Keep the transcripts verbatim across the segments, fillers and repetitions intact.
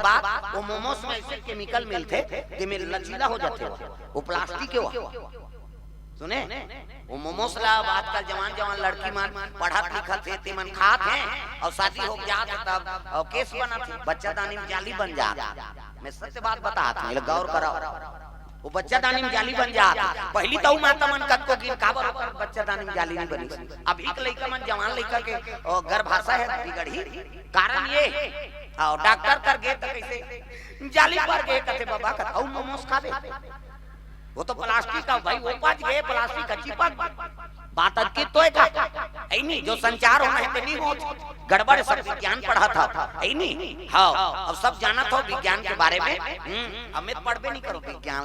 बाद वो मोमोस में ऐसे केमिकल मिलथे, जेमे लचीला हो जाथे वो, वो प्लास्टिक के वो। सुने, वो मोमोस ला अब आजकल जवान जवान लड़की मन पढ़त लिखत हे, ते मन खात हे, अउ शादी हो जात हे तब, अउ केस बनत हे, बच्चादानी में जाली बन जात हे। मैं सत्य बात बतात हूँ, ये ला गौर कराओ। वो बच्चादानी में जाली बन जात हे। पहली तो माता मन कतको गिन, काबर ओकर बच्चादानी में जाली नहीं बनी। अभी के लइका मन, जवान लइका के, ओ, गर्भाशय हे बिगड़ही, कारण ये हे। अउ डॉक्टर कर गे त कैसे जाली पर गे, कथे बाबा, कथे अउ मोमोस खाबे। वो तो प्लास्टिक का भाई, वो पच गए, प्लास्टिक का चिपक। बात अतकी तो हे का? ऐ नहीं, जो संचार होना हे ते नहीं हो। गड़बड़, सब विज्ञान पढ़ा था, ऐ नहीं? हाँ, अब सब जाना था विज्ञान के बारे में। हम्म, अब मैं पढ़बे नहीं करो विज्ञान।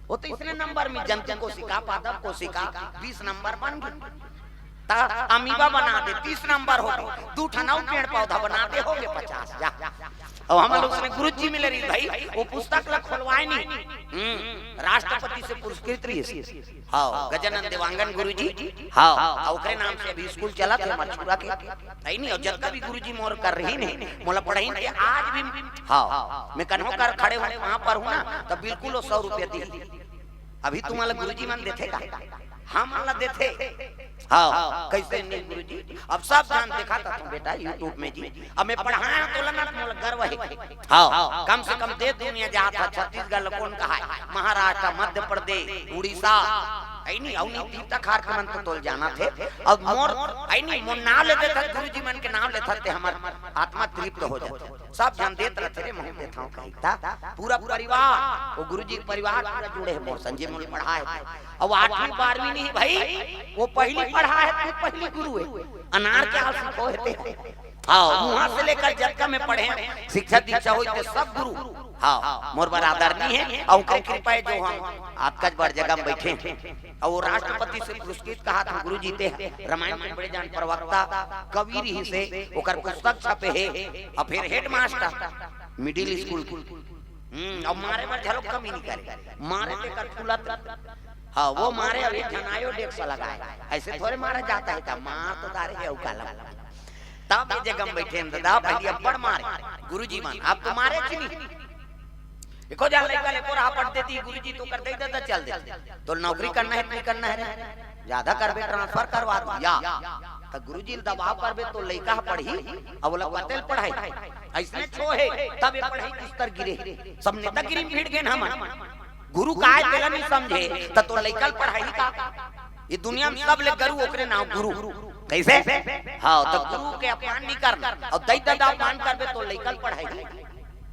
वो तो इसने नंबर में जंतु कोशिका, पादप कोशिका, बीस नंबर बन गई। त अमीबा बना दे, तीस नंबर हो गए, दू ठन अउ पेड़ पौधा बना दे, हो गए पचास। जा, अब हम लोग उसमें गुरु जी मिले रही भाई, वो पुस्तक ला खोलवाए नहीं। हम्म, राष्ट्रपति से पुरस्कृत रही। हाँ, गजानन देवांगन गुरु जी। हाँ, अउ ओकरे नाम से अभी स्कूल चलत हे मछुरा के। ऐ नहीं, अउ जतका भी गुरु जी मोर कर रही ने, मोला पढ़ाई के आज भी। हाँ, मैं कन्हो कर खड़े हूँ, वहां पर हूँ ना, तब बिल्कुल वो सौ रुपया दी। अभी तुम्हारा गुरुजी मन देथे का? हमन ला देथे। हाँ, कैसे नहीं गुरुजी? अब सब जान देखा था तुम बेटा YouTube में जी। अब मैं पढ़ाया तो लना तुम गर्व हे। हाँ, कम से कम देश दुनिया जात हे, छत्तीसगढ़ ला कोन कहाय, महाराष्ट्र, मध्य प्रदेश, उड़ीसा, ऐ नहीं, अउ नहीं तीर्थ खार के मन तो तोल जाना थे। अब मोर, ऐ नहीं, मोर नाम ले देता, गुरुजी मन के नाम लेता ते हमर आत्मा तृप्त हो जाता। सब झन देत रथे रे, महूं देथंव कहिता। पूरा परिवार, वो गुरुजी के परिवार पूरा जुड़े हे मोर संग, मोला पढ़ाए। अउ आठवीं बारहवीं नहीं भाई, वो पहली पढ़ा हे, तू पहली गुरु हे। अनार के आल सीखो हे ते। हाँ, वहां से लेकर जतका में पढ़े, शिक्षा दीक्षा होई ते सब गुरु। हाँ, मोर बर आदरणीय हे, अउ उनकर कृपा हे जो हम आज कच बड़ जगह में बैठे हैं। अउ वो राष्ट्रपति से पुरस्कृत कहा था गुरु जी ते, रामायण के बड़े जान प्रवक्ता, कवि रहिसे, ओकर पुस्तक छपे हे, अउ फिर हेडमास्टर, मिडिल स्कूल के। हम्म, अउ मारे बर घलो कमी नहीं करे, मारे ते कर फुलत। हाँ, वो मारे अभी झनायो डेस्क लगाए, ऐसे थोड़े मारा जाता हे, त मार तो डारे हे अउ काला। तब ये जगह में बैठे हैं दादा, पहली अब्बड़ मारे, गुरुजी मन, आप तो मारे च नहीं। एको जान लइका ले कोरा पढ़ देती, गुरुजी तो कर दे देता, चल देता। तो नौकरी करना हे, नहीं करना हे रे? ज्यादा करबे, ट्रांसफर करवा दिया। तो गुरुजी ल दबाव करबे तो लइका ह पढ़ही, अब ओला कतेल पढ़ाई। ऐसने छो हे, तब ये पढ़ाई के स्तर गिरे। सब नेतागिरी में भिड़ गेन हमन। गुरु काय तेला नहीं समझे, त तो लइका ल पढ़ाई का? ये दुनिया में सब ले गरु ओकरे नाम गुरु। कैसे? हाँ, तो गुरु के अपमान नहीं करना, अउ दई ददा अपमान करबे तो लइका ल पढ़ाई।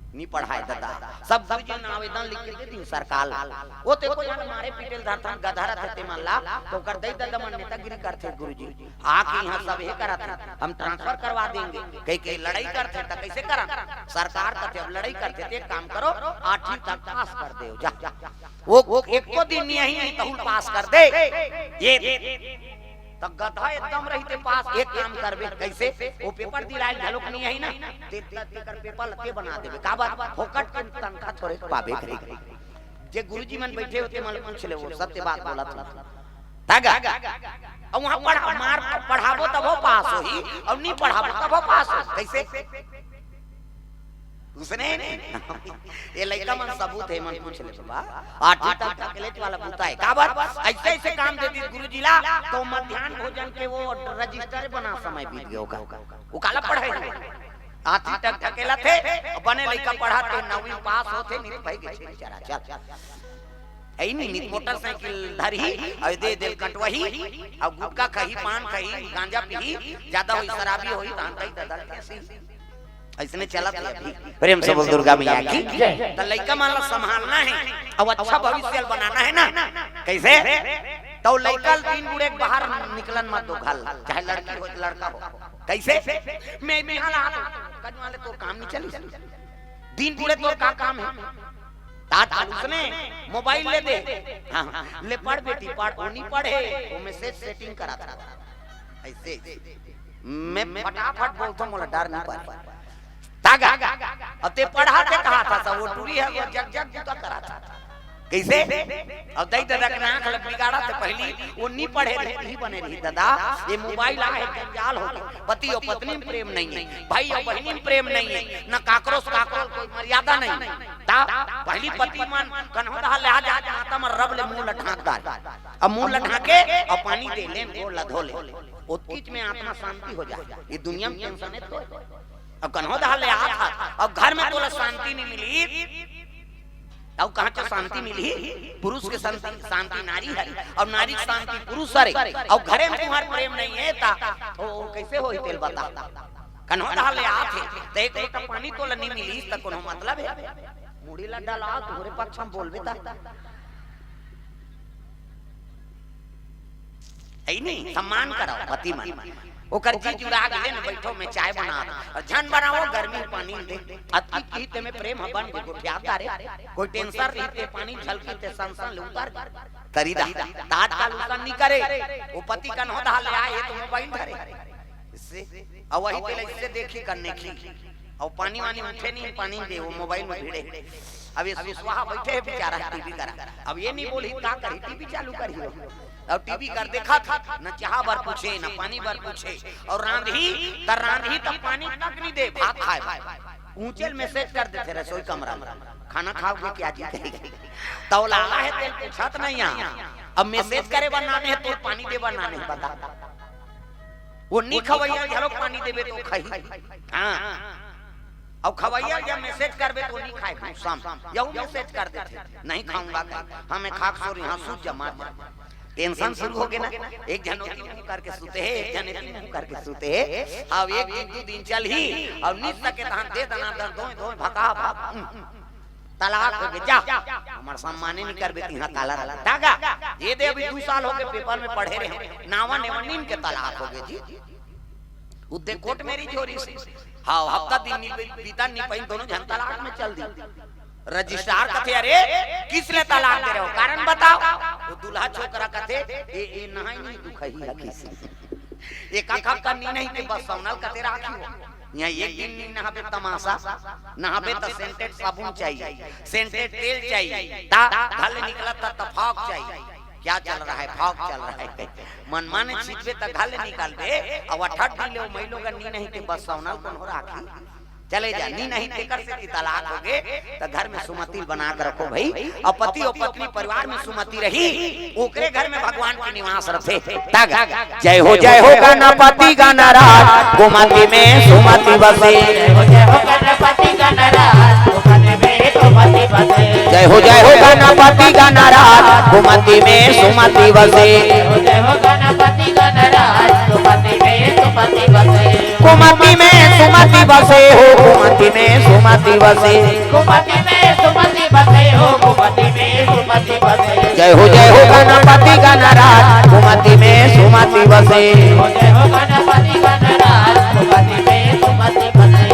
नी पढ़ाए ददा। सब गुरुजी ने आवेदन लिख के दे दिन सरकार ला। वो ते को जान मारे पीटे ल धरथन, गधा रथे ते मन ला, तो ओकर दई ददा मन नेतागिरी करथे गुरुजी। आके यहाँ सब हे करत हे, हम ट्रांसफर करवा देंगे। कई कई लड़ाई करथे त कैसे करन? सरकार कथे अब लड़ाई करथे ते एक काम करो, आठवीं तक पास कर देव जा। वो, वो एको दिन नहीं, नहीं तहुल पास कर दे। ये त गधा एकदम रहिते पास, एक काम करबे, कैसे? वो पेपर दिलाए घलोक नहीं है ना, ते, ते, तेकर पेपर ल ते बना देबे। काबर? फोकट के तनखा थोड़े पाबे करे। जे गुरुजी मन बैठे होते, मन पूछ ले, वो सत्य बात बोला था। तागा? अब वहाँ पढ़ा, मार पढ़ाबो तब वो पास होही, अउ नहीं पढ़ाबो तब वो पास हो। कैसे? उसने ये लइका मन सबूत हे, मन पूछ ले बाबा। आठवीं तक अकेले वाला बूता हे। काबर? ऐसे ऐसे काम दे दी गुरुजी ला, तो मध्यान्ह भोजन के वो रजिस्टर बना समय बीत गयो का। वो काला पढ़े हे? आठवीं तक अकेला थे, बने लइका पढ़ा थे, नौवीं पास होते, नहीं भाई के छेड़ चरा चल। ऐ नहीं, नहीं मोटरसाइकिल धरही, अउ दे दे कटवही, अउ गुटखा खही, पान खही, गांजा पीही, ज्यादा होई शराबी होई, धान दई ददा कैसी। ऐसने चलत हे अभी। प्रेम से बोल दुर्गा मैया की। त लइका मन ला संभालना हे, अउ अच्छा भविष्य बनाना हे ना। कैसे? तो लइका ल दिन बुड़े के बाहर निकलन मत दो घर, चाहे लड़की हो, लड़का हो। कैसे? मैं बिहान आ, कद वाले तो काम नहीं चली। दिन बुड़े तोर का काम हे? तात उसने मोबाइल ले दे। हाँ, हाँ, ले पढ़ बेटी, पढ़। वो नहीं पढ़े, वो मैसेज सेटिंग करा था। ऐसे, ऐसे। मैं फटाफट बोलता हूँ, मोला डर नहीं पड़े। तागा, अब ते पढ़ा ते कहा था, सब वो टूरी हे, वो जग जग जूता करा था। कैसे? अब दई ददा के नाक लग बिगाड़ा थे पहली, वो नहीं पढ़े रही, नहीं बने रही। ददा, ये मोबाइल आ हे, जंजाल हो गया। पति अउ पत्नी में प्रेम नहीं हे, भाई अउ बहिनी में प्रेम नहीं हे, न काकरो से काकरो कोई पति मन कन्हो दहा ले आ जात, माता मन रब ले मुंह ल ढांक डारे। अब मुंह ल ढांके अउ पानी दे ले, गोड़ ल धो ले, ओतकीच में आत्मा शांति हो जाए। ये दुनिया में टेंशन हे तो। अब कन्हो दहा ले आत हस, अब घर में तोला शांति नहीं मिली, अउ कहाँ के शांति मिलही? पुरुष के शांति, शांति नारी हरे, अउ नारी के शांति पुरुष हरे, अउ घरे में तुम्हार प्रेम नहीं हे, ता ओ, ओ कैसे होही तेल बता? कन्हो दहा ले आत हे, त एक लोटा पानी तोला नहीं मिलिस, त कोनो मतलब हे? मुड़ी ला डला, तोहरे पक्ष में बोलबे ता। है नहीं, सम्मान करो पति मन। ओकर जी जुड़ा गेले न, बैठो, मैं चाय बना दे। अउ झन बनाओ, गर्मी पानी दे। अति की ते में प्रेम ह बन के गोठिया तारे। कोई टेंशन रही ते पानी झलकी ते संसन ले उतर करी दा। त आजकल उसन नहीं करे। वो पति कन्हो दहा ले आए, ये तो मोबाइल धरे। इससे, अउ वही तेला इससे देखी करने की। अउ पानी वानी उठे नहीं, पानी दे, वो मोबाइल में भिड़े। अब ये सुसवा बैठे हे बेचारा टीवी करा। अब ये नहीं बोलही, का करही, टीवी चालू करही हो। अउ टीवी कर देखत, न चाहा बर पूछे, न पानी बर पूछे। अउ रांधही, त रांधही त पानी तक नहीं दे, भात खाए बर। ऊंचे ल मैसेज कर देथे रसोई कमरा में, "खाना खाओगे क्या जी?" कहिके। त ओला आए हे तेल पूछत नहीं आ। अब मैसेज करे बर नाने हे, तो पानी दे बर नाने हे, बता। वो नी खवइया घलो पानी देबे तो खाही। हाँ। अउ खवइया जब मैसेज करबे तो नी खाए, गुस्सा में। यहू मैसेज कर देथे, "नहीं खाऊंगा कहीं, हाँ, मैं खाक सो रही, हाँ, सूत जा, मार जा।" टेंशन शुरू हो गे ना, एक झन ओती मुंह करके सुते हे, एक झन एती मुंह करके सुते हे। अब एक दिन, दू दिन चलही, अउ नी सके तहां दे दना दन, दोय, दोय, भका, भक। तलाक हो गे, जा। हमर सम्माने नहीं करबे, तिहां काला रहा। दागा, ये दे, अभी दू साल हो गे, पेपर में पढ़े रहे, नावा नेवा नीम के तलाक हो गे जी। उद्दे कोर्ट में रिझोरी से। हाँ, हफ्ता दिन नहीं बी-, बीता नहीं पाइन, दोनों झन तलाक में चल दी। रजिस्ट्रार कथे, "अरे, किस ले तलाक दे रहे हो? कारण बताओ।" वो दूल्हा छोकरा कथे, "ए, ए, नहाई नहीं दुखही है किसी।" एक आध हफ्ता नी नहीं ते बस सौनल कथे राखी हो। यहाँ एक दिन नी नहाबे तमाशा, नहाबे त सेंटेड साबुन चाहिए, सेंटेड तेल चाहिए, ता धल निकलत त फॉग चाहिए। क्या चल रहा है? फॉग चल रहा है। मनमाने छिटबे त घल निकलबे, अब अठठ दिन ले ओ मई लोगन नी नहीं ते बस सौनल कौन हो राखी? चले जा, नी नहीं तेकर से कि तलाक हो गे, त घर में सुमति ल बना के रखो भाई। अब पति और पत्नी परिवार में सुमति रही, ओकरे घर में भगवान के निवास रथे। तग जय हो, जय हो गणपति गणराज, गुमति में सुमति बसे। जय हो, जय हो गणपति गणराज, गुमति में सुमति बसे। जय हो, जय हो गणपति गणराज, गुमति में सुमति बसे। जय हो, जय हो गणपति गणराज, गुमति में सुमति बसे। गुमति में सुमति बसे हो, गुमति में सुमति बसे। गुमति में सुमति बसे हो, गुमति में सुमति बसे। जय हो, जय हो गणपति गणराज, गुमति में सुमति बसे। जय हो, जय हो गणपति गणराज, गुमति में सुमति बसे।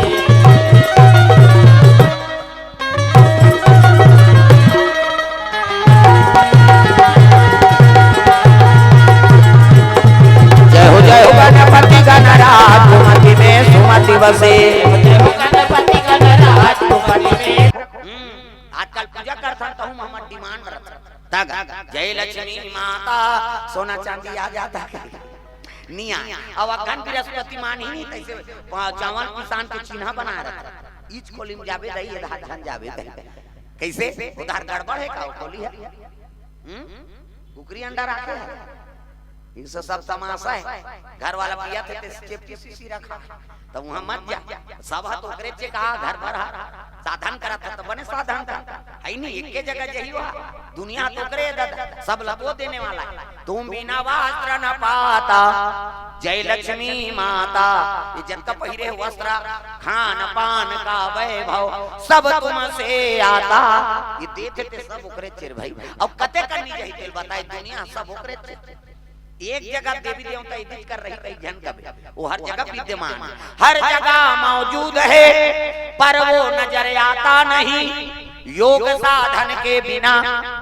जय हो, जय हो गणपति गणराज, गुमति में सुमति बसे। जय हो गणपति गणराज, गुमति में। हम्म, आजकल पूजा करथन, तहू म हमर डिमांड रथ। तग, जय लक्ष्मी माता, सोना चांदी आ जाता। नी आय। अब अखन बृहस्पति मान ही नहीं, तैसे प-, चावल किसान के चिन्हा बना रहा। इच कोली में जाबे दई, ये धार धन जाबे दई। कैसे? उधार गड़बड़ है का? वो कोली है? हम्म? कुकरी अंडा राखे है? ये सब, सब तमाशा है। घर वाला पिया थे, ते चेपटी सीसी रखा। त उहाँ मत जा, सब ह तो ओकरे चे कहा, घर भर ह साधन करत ह, त बने साधन करत है नी, एके जगह जही वह दुनिया तो ओकरे दद, सब लबो देने वाला है। तुम बिना वस्त्र न पाता, जय लक्ष्मी माता। ये जतका पहिरे है वस्त्र, खान पान का वैभव, सब तुमसे आता। ये देते ते सब ओकरे चेर भाई। अब कते करनी चाहिए तेल बताए, दुनिया सब ओकरे चेर। एक जगह देवी देवता इदित कर रही, कई झन कबे, वो हर जगह विद्यमान है, हर जगह मौजूद है, पर वो नजर आता नहीं। योग साधन के बिना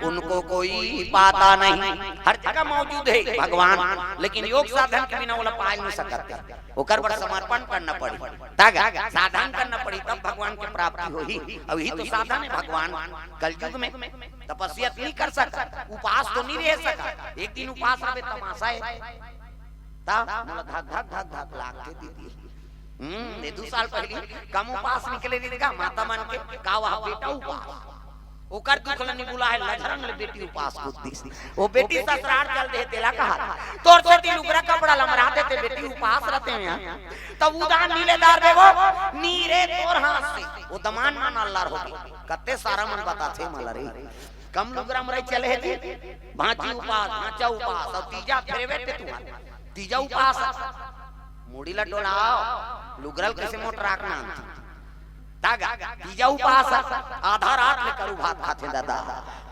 उनको कोई पाता नहीं। हर जगह मौजूद है भगवान, लेकिन योग साधन के बिना ओला पाए नहीं सकत। ओकर बर समर्पण करना पड़ी। तग साधन करना पड़ी, तब भगवान की प्राप्ति होही। अउ यही तो साधन है भगवान कलयुग में। तपस्या तो नहीं कर सकत, उपास तो नहीं रह सकत। एक दिन उपास रहे तमाशा है। ता मोला धक धक धक धक लाग के दीदी। हम्म, ये दू साल पहली कम उपास निकले नहीं का माता मन के, का वह बेटा उपास। ओकर दुख ल नी भुलाय, लझरंग ले बेटी उपास कूद दिस। ओ बेटी ससुरार चल दे, तेला कहा, "तोर सेती लुगरा कपड़ा ल मरा देते, बेटी उपास रहते हैं यहाँ।" तब उदान नीले दार देवो, नीरे तोर हाथ से। ओ दमान मन अल्लार होगे। कत्ते सारा मन बताथे मला रे। कम लुगरा मरई चले हे जी, भांची उपास, भांचा उपास, अउ तीजा फेरवे ते तुंहर। तीजा उपास, मुड़ी ल डोलाव, लुगरा ल कइसे मोटराक नान। तागा, तीजा उपास, आधा रात ले करू भात खाथे दादा।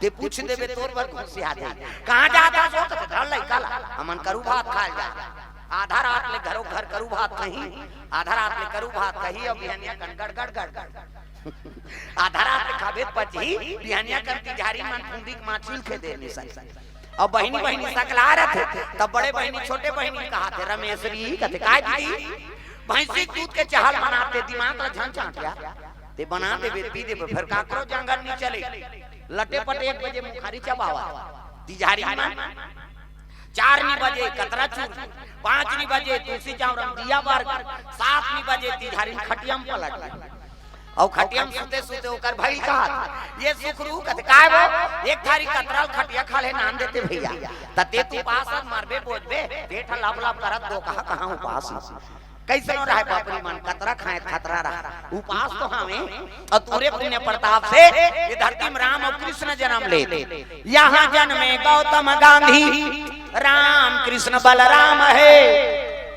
ते पूछ देबे तोर बर घुसिया दे। कहाँ जात हस ओ? कथे घर लइका ला, हमन करू भात खाय जात। आधा रात ले घरो घर करू भात खाही, आधा रात ले करू भात खाही, अउ बिहनिया कन गड़ गड़ गड़ गड़। आधा रात ले खाबे त पचही, बिहनिया कन तिजहारी मन फूंदी के माछिल खे दे निसन। अउ बहिनी बहिनी सकला रथे, तब बड़े बहिनी छोटे बहिनी कहाथे, "रमेसरी," कथे, "काय दीदी?" "भैंसी के दूध के चहल बनाते, दिमाग ल झन चाटिया, ते बना देबे, पी देबे, फेर काकरो जांगर नी चले।" लटे पटे एक बजे मुखारी चबावा, तिजहारी मन। चार नी बजे कतरा चूर, पाँच नी बजे तुलसी चावरम दिया बर, सात नी बजे तिजहारी खटिया म पलट गे। अउ खटिया म सुते सुते ओकर भइल कहात, "ये सुखरू," कथे, "काय वो?" "एक थारी कतरा ल खटिया खाल्हे नान देते भइया, त ते त उपास अस, मरबे बोजबे, पेट ह लप लप करत, दोकहा कहाँ उपास।" कइसनो रहय बपरी मन, कतरा खाय खतरा रहय, उपास तो हवे। अउ तोरे पुण्य प्रताप से ये धरती म राम अउ कृष्ण जनम लेत। "यहाँ जन्मे गौतम गांधी, राम कृष्ण बलराम है,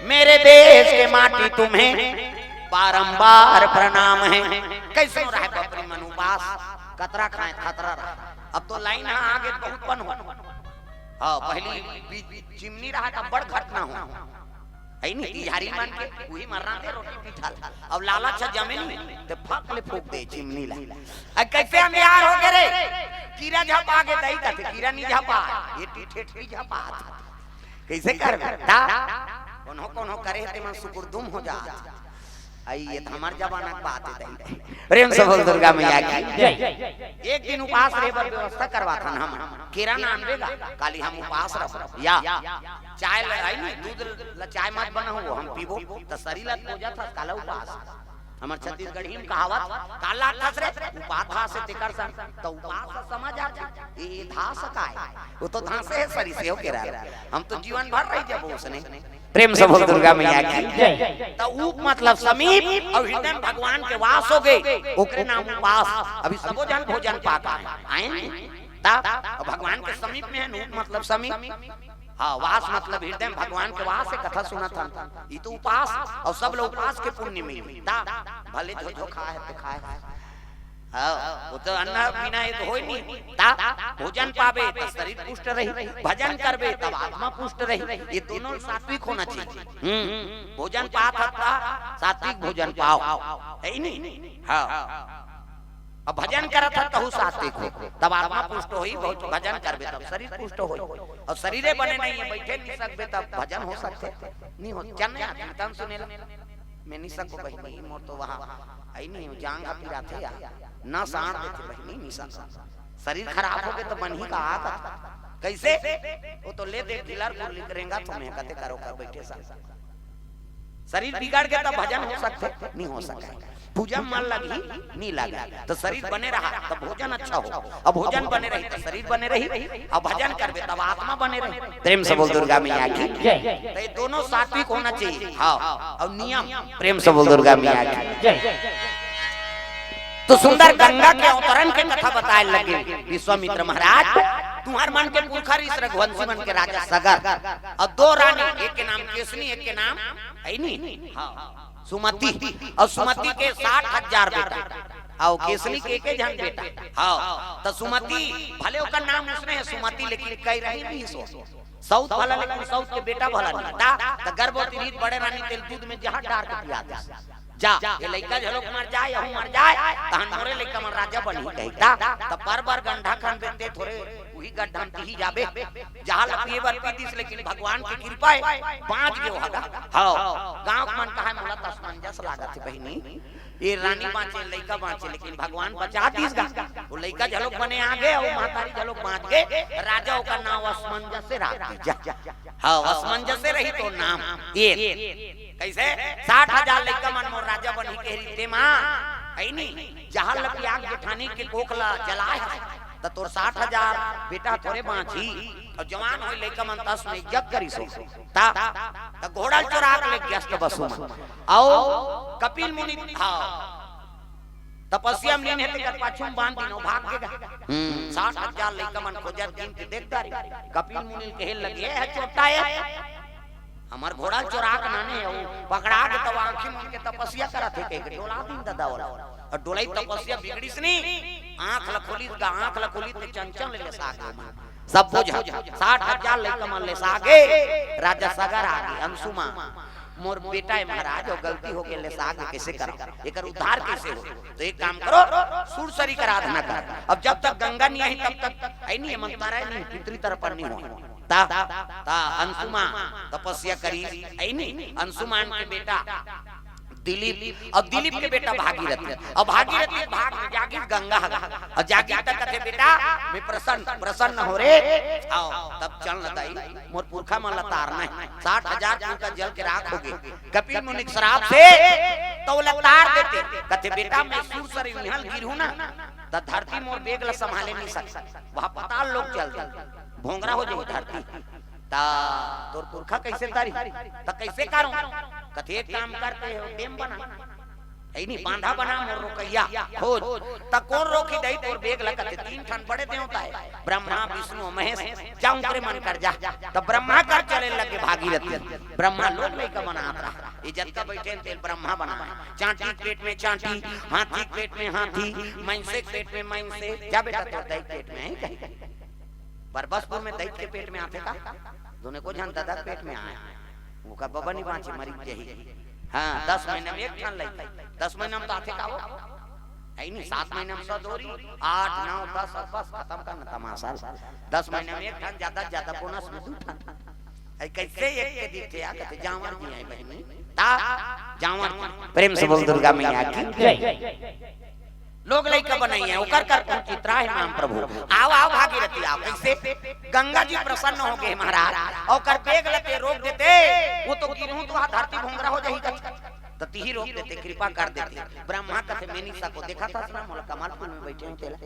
मेरे देश के माटी तुम्हें बारंबार प्रणाम है।" कइसनो रहय बपरी मन उपास, कतरा खाय खतरा रहय। अब तो लाइन ह आगे बहुत पन हो। हाँ, पहली बी-, चिमनी रहय त बड़ घटना हो। हइ नी, तिजहारी मन के उही म रांधे रोटी पीठा ल। अब लालच ह जमे नी, ते फक ले फूंक दे चिमनी ला। अ, कइसे अंधियार होगे रे? कीरा झपा गे दई कथे, कीरा नी झपा, ये टीठेठरी झपा। कइसे करबे? ता कोनो कोनो करे हे, तेमन सुकुरदुम हो जात। अई, ये त हमर जमाना के बात हे दई। प्रेम से बोल दुर्गा मैया की। जय। एक दिन उपास रहे बर व्यवस्था करवाथन हम। केरा नानबे गा, काली हम उपास रहबो। या। चाय ल, हइ नी, दूध ल चाय मत बनाहू, हम पीबो। त सरीर ल खोजत हस, काला उपास। हमर छत्तीसगढ़ी म कहावत, "काला थस रे, उपास हस तेकर संग।" त उपास समझ आथे, ए धास काय? ओ तो धासे हे सरीर से, ओ केरा। हम तो जीवन भर रहि जाबो ओसने। प्रेम से बोल दुर्गा मैया की। जय। त उप मतलब समीप, अउ हृदय म भगवान के वास होगे, ओकरे नाम उपास। अभी सबो झन भोजन पाके आय, आय नी? त भगवान के समीप म हे, उप मतलब समीप। हाँ, वास मतलब हृदय म भगवान के वास हे, कथा सुनत हन। ई तो उपास, अउ सब ल उपास के पुण्य मिली। त भले झोझो खाय हे, ते खाय हे। हाँ, ओ तो अन्न बिना ये तो होय नी। त भोजन पाबे त सरीर पुष्ट रही, भजन करबे तब आत्मा पुष्ट रही। ये दूनों सात्विक होना चाहिए। हम्म, भोजन पात हस त सात्विक भोजन पाव, हइ नी? हाँ। अब भजन करत हस तहू सात्विक हो, तब आत्मा पुष्ट होही, भो-, भजन करबे तब सरीर पुष्ट होही। अउ सरीरे बने नइ हे, बइठे नी सकबे तब भजन हो सकथे? नी हो। चल न यार, कीर्तन सुने ला। मैं नी सकंव बहिनी, मोर तो वहाँ हइ नी हो, जांघ ह पिराथे यार, नस आंड़ देथे बहिनी, नी सकंव। सरीर खराब होगे त बनही का? कइसे? ओ तो ले दे ढिलर कुल्ली के रेंगत हों मैं, कथे करो कर बइठे सन। सरीर बिगड़ गे त भजन हो सकथे? नी हो सकय। पूजा म मन लगही? नी लगय। त सरीर बने रहा त भोजन अच्छा हो, अउ भोजन बने रही त सरीर बने रही, अउ भजन करबे तब आत्मा बने रही। प्रेम से बोल दुर्गा मैया की। जय। त ये दूनों सात्विक होना चाहिए। हाँ, अउ नियम। प्रेम से बोल दुर्गा मैया की। जय। तो सुंदर गंगा के अवतरण के कथा बताय लगे विश्वामित्र महाराज, तुंहर मन के पुरखा रिस रघुवंशी मन के राजा सगर, अउ दो रानी, एक के नाम केसनी, एक के नाम हइ नी, हाँ, सुमति। अउ सुमति के साठ हजार बेटा, अउ केसनी के एके झन बेटा। हाँ, त सुमति, भले ओकर नाम ओसने हे सुमति, लेकिन कई रही भी सो। सउत भला, लेकिन सउत के बेटा भला नहीं। त, त गर्भवती रहिस त बड़े रानी तेला दूध म जहर डार के पिया दे। जा, ये लइका घलोक मर जाय, यहू मर जाय, तहन मोरे लइका मन राजा बनही कही। त, त पर बर गंडा खन बेते थोरे उही गड्ढा म तिही जाबे। जहर ल पिए बर पी दिस, लेकिन भगवान के कृपा हे, बांच गे ओ ह गा। हव, गांव के मन कहय, "मोला त असमंजस लागत हे बहिनी, ये रानी बांचे, लइका बांचे, लेकिन भगवान बचा दिस गा।" ओ लइका घलोक बने आ गे, अउ महतारी घलोक बांच गे, राजा ओकर नांव असमंजस से राख दिस। जा, हव, असमंजस से रही तो नाम। ये कइसे? साठ हजार लइका मन मोर राजा बनही कहे रहिते मां, अइनी, जहर ल पिया के जेठानी के कोख ल जलाय हस, त तोर साठ हजार बेटा थोरे बाँचही, अउ जवान होय लइका मन तस में इज्जत करिस हो। त, त घोड़ा ल चोरा के ले गे हस त बसु मन। अउ कपिल मुनि, हाँ, तपस्या में लीन हे, तेकर पाछू में बांध दिन, ओ भाग गे गा। हम्म, साठ हजार लइका मन खोजत दिन के देख डारे। कपिल मुनि ल कहे लगे, "ए, चोट्टा ए, हमर घोड़ा ल चोरा के लाने हे, ओ पकड़ा गे तब आँखी मूंद के तपस्या करत हे," कहिके डोला दिन ददा ओला। अउ डोलई तपस्या बिगड़िस नी, आँख ल खोलिस गा, आँख ल खोलिस त चंचल ले लेसा गे ओमन। सब बोझ, साठ हजार लइका मन लेसा गे, राजा सगर आ गे, अंशुमान। "मोर बेटा हे महाराज, अउ गलती हो गे, लेसा गे, कइसे करंव? एकर उद्धार कइसे हो?" त एक काम करो, सूरसरी कर आराधना कर। अब जब तक गंगा नइ आही, तब तक अइनी, एमन तरय नहीं, पितृ तर्पण नइ होय। त, त अंशुमान तपस्या करिस, अइनी, अंशुमान के बेटा दिलीप, अउ दिलीप के बेटा भागीरथी, अउ भागीरथी भाग जागिस गंगा ह, अउ जागिस त कथे, "बेटा, मैं प्रसन्न, प्रसन्न हों रे, अउ तब चल न दाई, मोर पुरखा मन ल तारना हे, साठ हजार कुंड जल के राख हो गे, कपिल मुनि के श्राप से त ओला तार देते।" कथे, "बेटा, मैं सूरसरी इहाँ ल गिरहूं ना, त धरती मोर बेग ल संभाले नइ सकय, वहाँ पाताल लोक चल दे, भोंगरा हो जाही धरती, त तोर पुरखा कइसे तारही, त कइसे करंव?" कथे, "एक काम करते हो, डेम बना, अइनी, बांधा बना, मोर रोकइया खोज, त कोन रोकही दाई तोर बेग ल?" कथे, "तीन ठन बड़े देवता हे, ब्रह्मा, विष्णु अउ महेश, जा उंकरे मन कर जा।" त ब्रह्मा कर चले लगे भागीरथी। ब्रह्मा लोग लइका बनात रहा, ए जतका बइठे हे तेला ब्रह्मा बनाय। चांटी के पेट में चांटी, हाथी के पेट में हाथी, मइनसे के पेट में मइनसे। जा बेटा, तोर दाई के पेट में हे कहीं। बरबसपुर में दई के पेट में आथे का? दुनो को झन ददा के पेट में आय। ओकर बबा नइ बाँचे, मरि जाही। हाँ, दस महीना में एक ठन लइका। दस महीना में तो आथे का वो? अइनी, सात महीना में सदोरी, आठ, नौ, दस, अब बस खतम कर न तमाशा। दस महीना में एक ठन, जादा से जादा बोनस में दू ठन। अइ कइसे एक के दिखथे यार, कथे जांवर जी आय बहिनी। त जांवर जी। प्रेम से बोल दुर्गा मैया की जय। लोग लइका बनइया, ओकर कर पहुँची, त्राहि माम प्रभु। आव, आव भागीरथी, आव। कइसे? गंगा जी प्रसन्न हो गे महाराज, अउ ओकर बेग ल तें रोक देते, ओ तो गिरहूं त धरती भोंगरा हो जाही कथे। त तिही रोक देते, कृपा कर देते। ब्रह्मा कथे, "मैं नइ सकंव, देखत हस ना, मोला कमल फूल में बइठे हों तेला।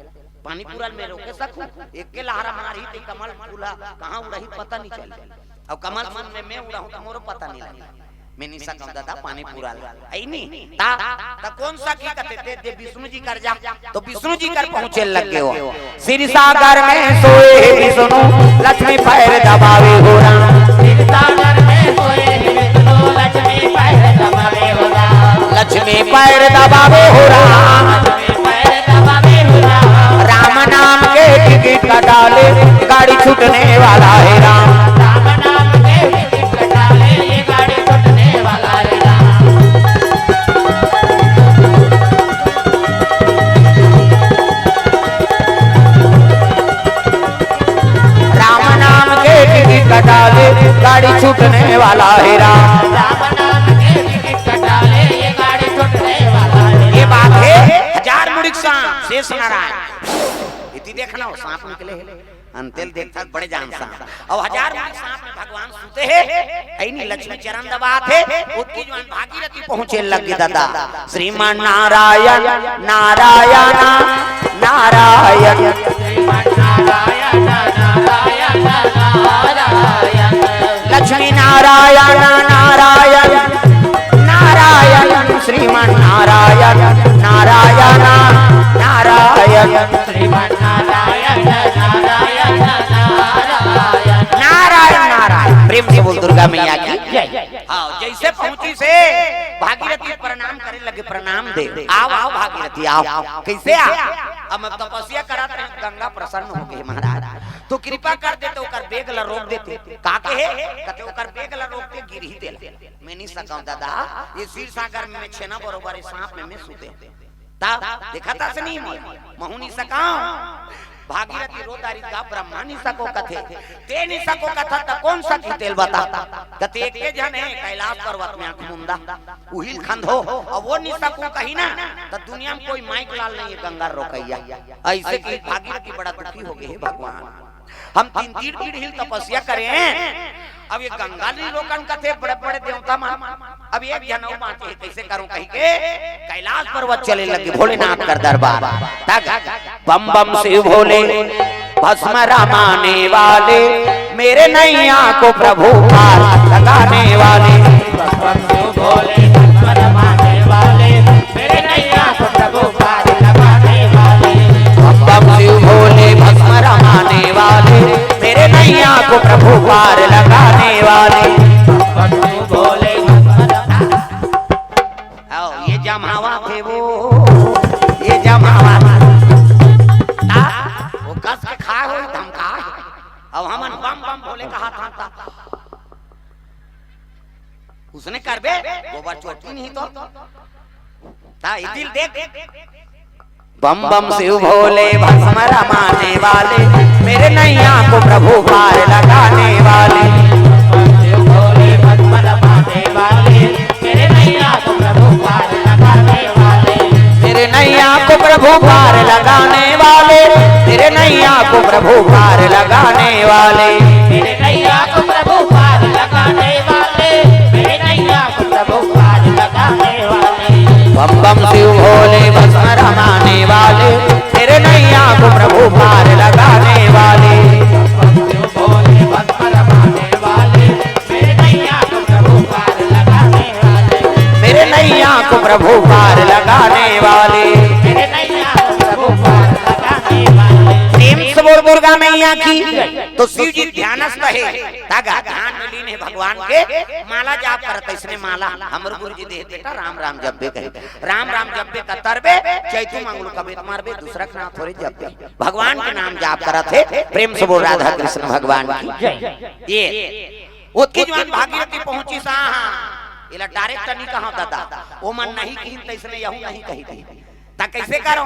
पानी पूरा ल मैं रोके सकहूं? एके लहरा मारही त कमल फूल ह कहाँ उड़ही पता नइ चलय। अउ कमल फूल में मैं उड़हूं त मोरो पता नइ लगय।" मैं नइ सकंव ददा पानी पूरा ल। अइनी, त, त कोन सकही कथे, तें, तें विष्णु जी कर जा। त विष्णु जी कर पहुँचे लगे हो। क्षीर सागर में सोए हे विष्णु, लक्ष्मी पैर दबावे हो राम। क्षीर सागर में सोए हे विष्णु, लक्ष्मी पैर दबावे हो राम। लक्ष्मी पैर दबावे हो राम। लक्ष्मी पैर दबावे हो राम। राम नाम के टिकट कटा ले, गाड़ी छूटने वाला हे राम। राम नाम के टिकट कटा ले, ये गाड़ी छूटने वाला हे राम। राम नाम के टिकट कटा ले, गाड़ी छूटने वाला हे राम। राम नाम के टिकट कटा ले, ये गाड़ी छूटने वाला हे। ये बात हे हजार मुड़ी के सांप, शेष नारायण। इति देखना हो, सांप निकले हे। अंते ल देखथस बड़े जान सांप। अउ हजार मुड़ी सांप में भगवान सुते हे। अइनी लक्ष्मी चरण दबात हे। ओतकी जुवार भागीरथी पहुँचे लगे ददा। श्रीमन नारायण, नारायण, नारायण। श्रीमन नारायण, नारायण, नारायण। लक्ष्मी नारायण, नारायण, नारायण। श्रीमन नारायण, नारायण, नारायण। श्रीमन नारायण, नारायण, नारायण। नारायण, नारायण। प्रेम से बोल दुर्गा मैया की जय। हाँ, जइसे पहुँचिस हे, भागीरथी प्रणाम करे लगे, "प्रणाम दे, आव, आव भागीरथी, आव।" कइसे आव? अब मैं तपस्या करत रहेंव, गंगा प्रसन्न हो गे महाराज, त कृपा कर देते, ओकर बेग ल रोक देते। का कहे? कथे, "ओकर बेग ल रोकते, गिरही तेला।" मैं नइ सकंव ददा, ये क्षीर सागर में मैं छेना बरोबर, ये सांप में मैं सुते। त देखत हस नहीं मोला, महूं नइ सकंव। भागीरथी रो डारिस गा, ब्रह्मा नइ सको कथे, तें नइ सको कथस त कोन सकही तेला बता। कथे एके झन हे कैलाश पर्वत में आंख मुंदा, उही ल खंधो, अउ ओ नइ सको कही ना, त दुनिया में कोई माई के लाल नइ हे गंगा रोकइया। अइसे कहिके भागीरथी बड़ा दुखी हो गे, "हे भगवान, हम तीन तीन पीढ़ी ले तपस्या करे हन, अब ये गंगा नीलोकन कथे बड़े बड़े देवता मन। अब एक झन अउ बांचे हे, कइसे करूं कहिके कैलाश पर्वत चले लगे भोलेनाथ कर दरबार। तक बम बम शिव भोले भस्म रमाने वाले, मेरे नैया को प्रभु पार लगाने वाले। बम बम शिव भोले भस्म रमाने वाले, मेरे नैया को प्रभु पार लगाने वाले। बम बम शिव भोले भस्म रमाने वाले, मेरे नैया को प्रभु पार लगाने वाले। बम बम शिव भोले भस्म रमाने आओ, ये जमावा थे वो, ये जमावा। ता, वो कस के खाए होई धमका। अब हमन बम बम भोले कहा था, ता। उसने करबे, गोबर चोटी नहीं तो। ता, ये दिल देख। बम बम शिव भोले भस्म रमाने वाले, मेरे नैया को प्रभु पार लगाने वाले। बम बम शिव भोले भस्म रमाने वाले, मेरे नैया को प्रभु पार लगाने वाले। मेरे नैया को प्रभु पार लगाने वाले, मेरे नैया को प्रभु पार लगाने वाले। मेरे नैया को प्रभु पार लगाने वाले, मेरे नैया को प्रभु पार लगाने वाले। बम बम शिव भोले भस्म रमाने वाले, मेरे नैया को प्रभु पार लगाने वाले। बम बम शिव भोले भस्म रमाने वाले, मेरे नैया को प्रभु पार लगाने वाले। मेरे नैया को प्रभु पार लगाने वाले। मेरे नैया को प्रभु पार लगाने वाले। प्रेम से बोल दुर्गा मैया की। तो शिव जी ध्यानस्थ हे, तागा ध्यान में लीन हे भगवान के, माला जाप करत हे, इसने माला हमर गुरु जी दे हे, बेटा राम राम जपबे कहे, राम राम जपबे त तरबे, चैतू मंगलू कबे त मरबे, दूसरा के नाम थोरे जपबे, भगवान के नाम जाप करत हे। प्रेम से बोल राधा कृष्ण भगवान की। जय। ये ओतकी जुवार भागीरथी पहुंचिस, हाँ, एला direct नहीं कहा दादा, ओ मन नहीं किहिन, तइसने यहू नहीं कही थी। त कइसे करो?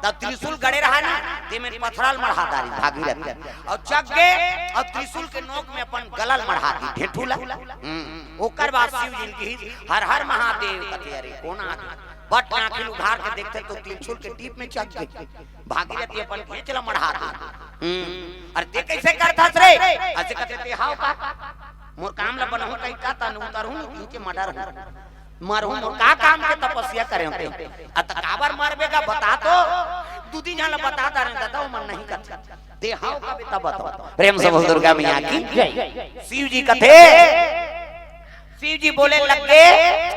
त त्रिशूल गड़े रहा ना, ते में पथरा ल मढ़ा डारिस भागीरथी। अउ चघ गे, अउ त्रिशूल के नोक में अपन गला ल मढ़ा दिस, ढेंठू ला। हम्म, ओकर बाद शिव जी ल किहिस, "हर हर महादेव," कथे, "अरे, कोन आ गे?" बट आंखी ल उघार के देखथे त त्रिशूल के टीप में चघ गे। भागीरथी अपन घेंच ला मढ़ा दिस। हम्म, "अरे, ते कइसे करथस रे?" अइसे कथे, "ते हव का? मोर काम ला बनहूं कहि का, त उतरहूं नीचे मर्डर हूं।" मरहूं, मोर का काम के तपस्या करे हों ते? अ त काबर मरबे गा, बता तो। दू तीन झन ल बता डारे दादा, ओमन नहीं कथे। ते हव का बे, तब बताओ। प्रेम से बोल दुर्गा मैया की। जय। शिव जी कथे, शिव जी बोले लगे,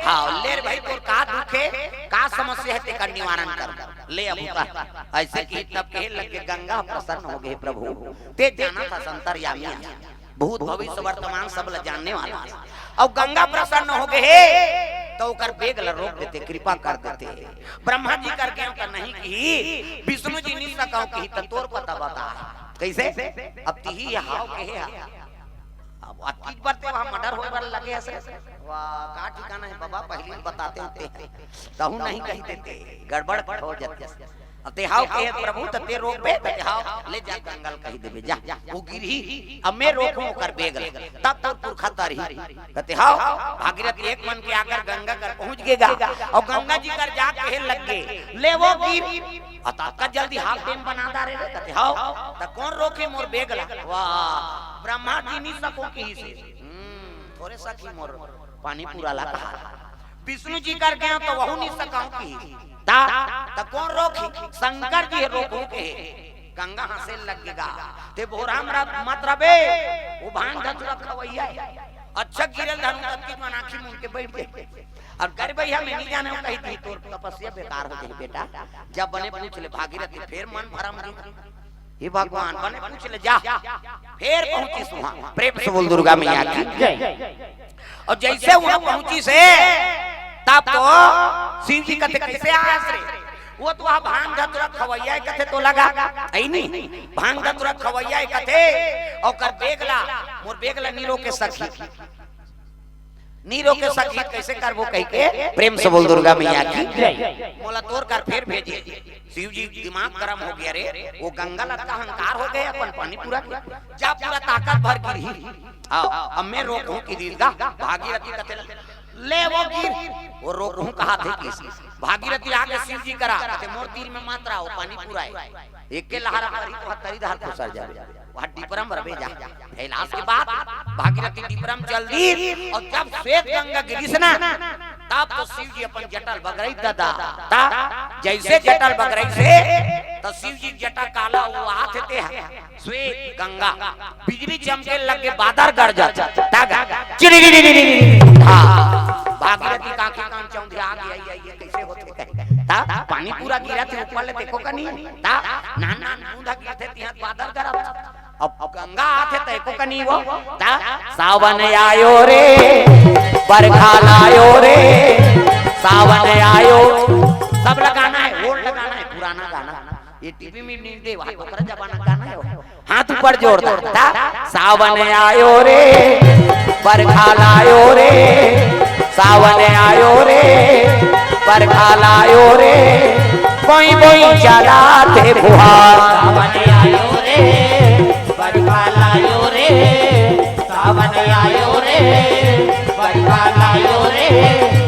"हाँ, ले रे भाई, तोर का दुख हे, का समस्या हे, तेकर निवारण कर। ले अब उतार।" अइसे किहिस तब कहे लगे, "गंगा प्रसन्न हो गे प्रभु, ते जानथस अंतर्यामी हे।" भूत, भविष्य, वर्तमान सब ल जानने वाला हे। अउ गंगा प्रसन्न हो गे हे, त ओकर बेग ल रोक देते, कृपा कर देते। ब्रह्मा जी कर गेंव त नहीं किहिस, विष्णु जी नि सकंव किहिस, त तोर पता बता। कइसे? अब तिही हव कहे हा। अब अतीत बर ते वहां मर्डर होय बर लगे हस। वाह, का ठिकाना हे बाबा, पहिली बताते होते। तहू नहीं कहि देते, गड़बड़ हो जाते। अब ते हव कहे प्रभु, त ते रोकबे, त ते हव, ले जा गंगा ल कहि देबे, जा, वो गिरही, अब मैं रोकहूं ओकर बेग ल, तब तोर पुरखा तरही। कथे, "हव।" भागीरथी एक मन के आकर गंगा कर पहुंच गे गा, अउ गंगा जी कर जा कहे लगे, "ले वो गिर।" अउ ततका जल्दी हाफ डैम बना डारे रे, कथे, "हव।" त कोन रोकही मोर बेग ला? वाह, ब्रह्मा जी नि सकंव किहिस हे। हम्म, थोरे सकही मोर पानी पूरा ला कहा। विष्णु जी कर गेंव त वहू नि सकंव किहिस। त, त कोन रोकही? शंकर जी हे रोकहूं कहे। गंगा हंसे लगे गा, "ते भोरहा मत रबे, वो भांग धतूरा खवइया हे।" अच्छा गिरे ल धरहूं, ततकी मन आंखी मूंद के बइठ गे। अब कर भैया, मैं नि जानंव कहि दिही, तोर तपस्या बेकार हो जाही बेटा। जब बने पूछ ले भागीरथी, फेर मन भरम जी। हे भगवान, बने पूछ ले जा। फेर पहुंचिस उहां। प्रेम से बोल दुर्गा मैया की। जय। अउ जइसे उहां पहुंचिस हे, तब तो शिव जी कथे, "कइसे आयस रे?" वो तो वहां भांग धतूरा खवइया हे कथे तो लगा। अइ नहीं, भांग धतूरा खवइया हे कथे, ओकर बेग ला, मोर बेग ला नि रोके सकही। नि रोके सकही, कइसे करबो कहिके, प्रेम से बोल दुर्गा मैया की। जय। मोला तोर कर फेर भेजे। शिव जी दिमाग गरम हो गे रे, वो गंगा ल अतका अहंकार हो गे अपन पानी पूरा के। जा पूरा ताकत भर गिरही। हव, अब मैं रोकहूं किहिस गा, भागीरथी कथे ल-, ले वो गिर, वो रोकहूं कहाथे किस। भागीरथी आगे शिव जी करा, कथे मोर तीर में मत रहा, वो पानी पूरा हे। एके लहरा पर ही तो हर तरी धार खुसर जाबे। वह डिपरम रबे जा। कैलाश के बाद भागीरथी डिपरम चल दी, और जब श्वेत गंगा गिरिस ना, तब तो शिव जी अपन जटा ल बगरई ददा। ता जैसे जटा ल बगरई से, तो शिव जी जटा काला वो आथे ते ह। श्वेत गंगा, बिजली चमके लगे, बादर गरजत, तागा, चिड़ी, हाँ, भागीरथी काकी कान चौंधिया आ गया, ये, ये कैसे होथे कहे। ता पानी पूरा गिरत हे ऊपर ले, देखो कनी, ता नान नान बूंद गिरथे, तिहां बादर गरजत। अब गंगा आथे त एको कनी वो, ता सावन आयो रे, बरखा लायो रे, सावन आयो। सब ला गाना हे, ओल्ड गाना हे, पुराना गाना। ये टीवी में नहीं दे, वहाँ ओकरा जमाना गाना हे वो। हाथ ऊपर जोर दे। ता सावन आयो रे, बरखा लायो रे, सावन आयो रे, बरखा लायो रे, बोई बोई चलाथे फुहार। सावन आयो रे, बरखा लायो रे, सावन आयो रे, बरखा लायो रे,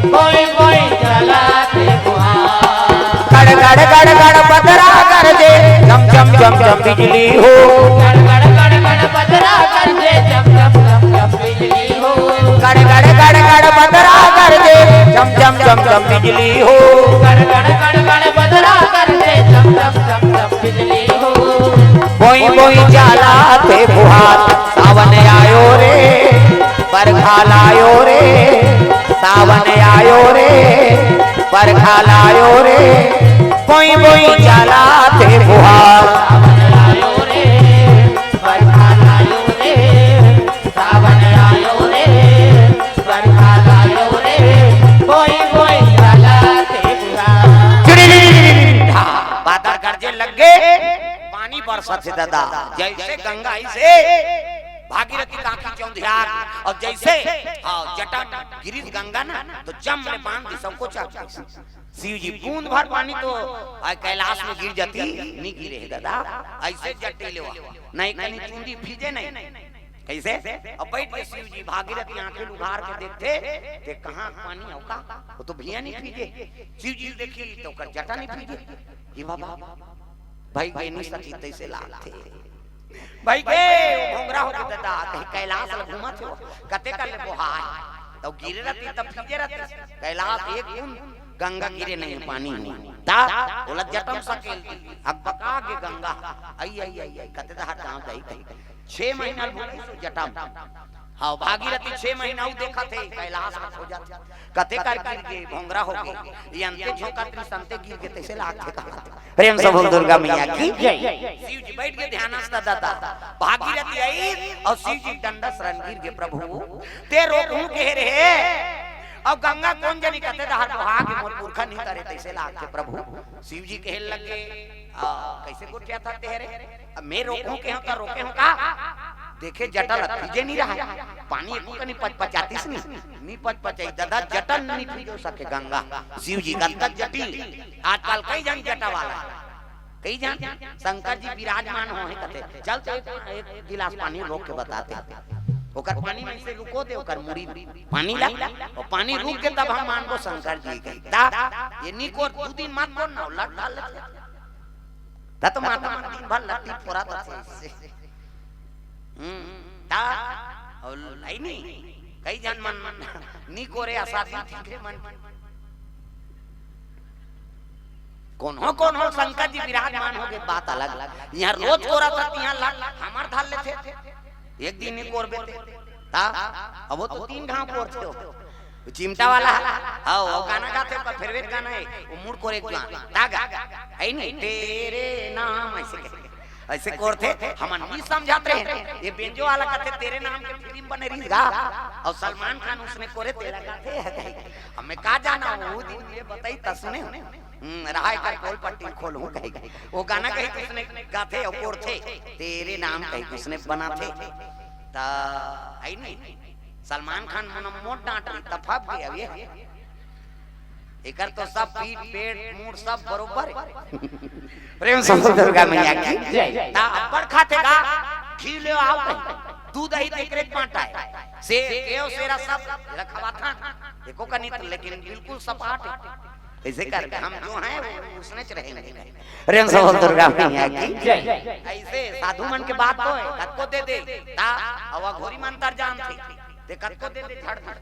बोई बोई चलाथे फुहार। गड़ गड़ गड़ गड़ बदरा गरजे, चम चम चम चम बिजली हो। गड़ गड़ गड़ गड़ बदरा गरजे, चम चम चम चम बिजली हो। गड़ गड़ गड़ गड़ बदरा गरजे, चम चम चम चम बिजली हो। गड़ गड़ गड़ गड़ बदरा गरजे, चम चम चम चम बिजली हो। बोई बोई चलाथे फुहार, सावन आयो रे, बरखा लायो रे, सावन आयो रे, बरखा लायो रे, बोई बोई चलाथे फुहार। सावन आयो रे, बरखा लायो रे, सावन आयो रे, बरखा लायो रे, बोई बोई चलाथे फुहार। चिड़ी, हाँ, बादर गरजे लग गे, पानी बरसत हे दादा, जैसे गंगा ऐसे भागीरथी काकी चौंधियार, और जैसे, हाँ, जटा गिरिस गंगा ना, तो जम ले बांध दी सबको चाप दी। शिव जी बूंद भर पानी तो आ कैलाश में गिर जाती, नहीं गिरे हे दादा, ऐसे जटे लेवा, नहीं कनी चुंदी फीजे नहीं। कैसे? अब बैठ के शिव जी भागीरथी आंखें उघार के देखथे, ते कहाँ पानी हो का? वो तो भुइयां नहीं फीजे। शिव जी देखी तो ओकर जटा नहीं फीजे। हे बाबा, भाई के नहीं सकी तैसे लागथे। भाई के वो भोंगरा हो के दादा, कहीं कैलाश ल घूमत हो, कते कर ले बोहाय। तो गिरे रहती तब फीजे रहती। कैलाश एक बूंद गंगा गिरे नहीं पानी में। ता ओला जटा म सकेल दी। अकबका गे गंगा। आई, आई, आई, आई, कते दहर गांव जाई कहीं। छह महीना ल बुलाई सो जटा म। हाँ, भागीरथी छह महीना उ देखत हे, कैलाश में खो जात। कते कर गिर गे, भोंगरा हो गे। ये अंते झोंका त्रिसंते गिर गे, तैसे लागथे कहा। प्रेम से बोल दुर्गा मैया की जय। शिव जी बैठ के ध्यानस्थ दादा। भागीरथी आई और शिव जी डंडा शरण गिर गे, प्रभु, ते रोकहूं कहे रहे। और गंगा कोन जनी कते दहर बोहा गे, मोर पुरखा नहीं तरे, तैसे लागथे प्रभु। शिव जी कहे लग गे, आ, कैसे गोठियाथस तेहर? अब मैं रोकहूं कहे हंव त रोके हंव का? देखे जटा ल फीजे नहीं रहा, पानी एको कनी पचपचातिस नहीं, नहीं पचपचाई दादा, जटा नहीं फीजो सके गंगा। शिव जी गंगा जटिल, आजकल कई झन जटा वाला, कई झन शंकर जी विराजमान हो हे कथे, चल तो एक, एक गिलास पानी रोक के बताते। ओकर पानी में से रुको दे, ओकर मुड़ी पानी ला, और पानी रुक के तब हम मानबो शंकर जी के। ता ये निकोर दू दिन मत कोर ना, लट डाल लेथे। ता तो माता मन दिन भर लट्टी फोरा थे इससे। हम्म, ता, और आई नहीं, कई झन मन निकोरे असादी दिखे मन। कोनो कोनो शंकर जी विराजमान हो गे, बात अलग। यहाँ रोज कोरथस, यहाँ लट हमर धर लेथे। एक दिन नहीं कोरबे ते। ता, अब वो तो तीन घांव कोरथे हो। वो चिमटा वाला, हाँ, वो गाना गाथे, ओकर फेवरेट गाना हे, वो मुड़ कोरे एक गाना। ता गा, है नहीं, तेरे नाम ऐसे कहे। ऐसे कोरथे, हमन नहीं समझत रहे। ये बेंजो वाला कथे, तेरे नाम के फिल्म बने रहिस गा, और सलमान खान उसने कोरे तेरा गाथे। अब मैं का जाना, वो दिन ये बताई त सुने। हम्म, रहा एकर पोल पट्टी खोलहूं कहे। वो गाना कही किसने गाथे और कोरथे, तेरे नाम कही किसने बनाथे। ता, आई नहीं, सलमान खान मन मोट डांट रही, तफाप गया ये। एकर तो सब पीठ, पेट, मूड़ सब बरोबर हे। प्रेम से बोल दुर्गा मैया की जय। ता अब्बड़ खाथे गा, घी ले आओ कहीं। दूध ही तेकरे बांटा है। से केव सेरा सब एला खवाथन, एको कनित, लेकिन बिल्कुल सपाट है। ऐसे करके हम जो हैं वो उसने च रहेंगे। प्रेम से बोल दुर्गा मैया की जय। ऐसे साधु मन के बात तो है, कतको दे दे, ता अवा घोरी मंतर जान थे, ते कतको दे दे झड़ झड़।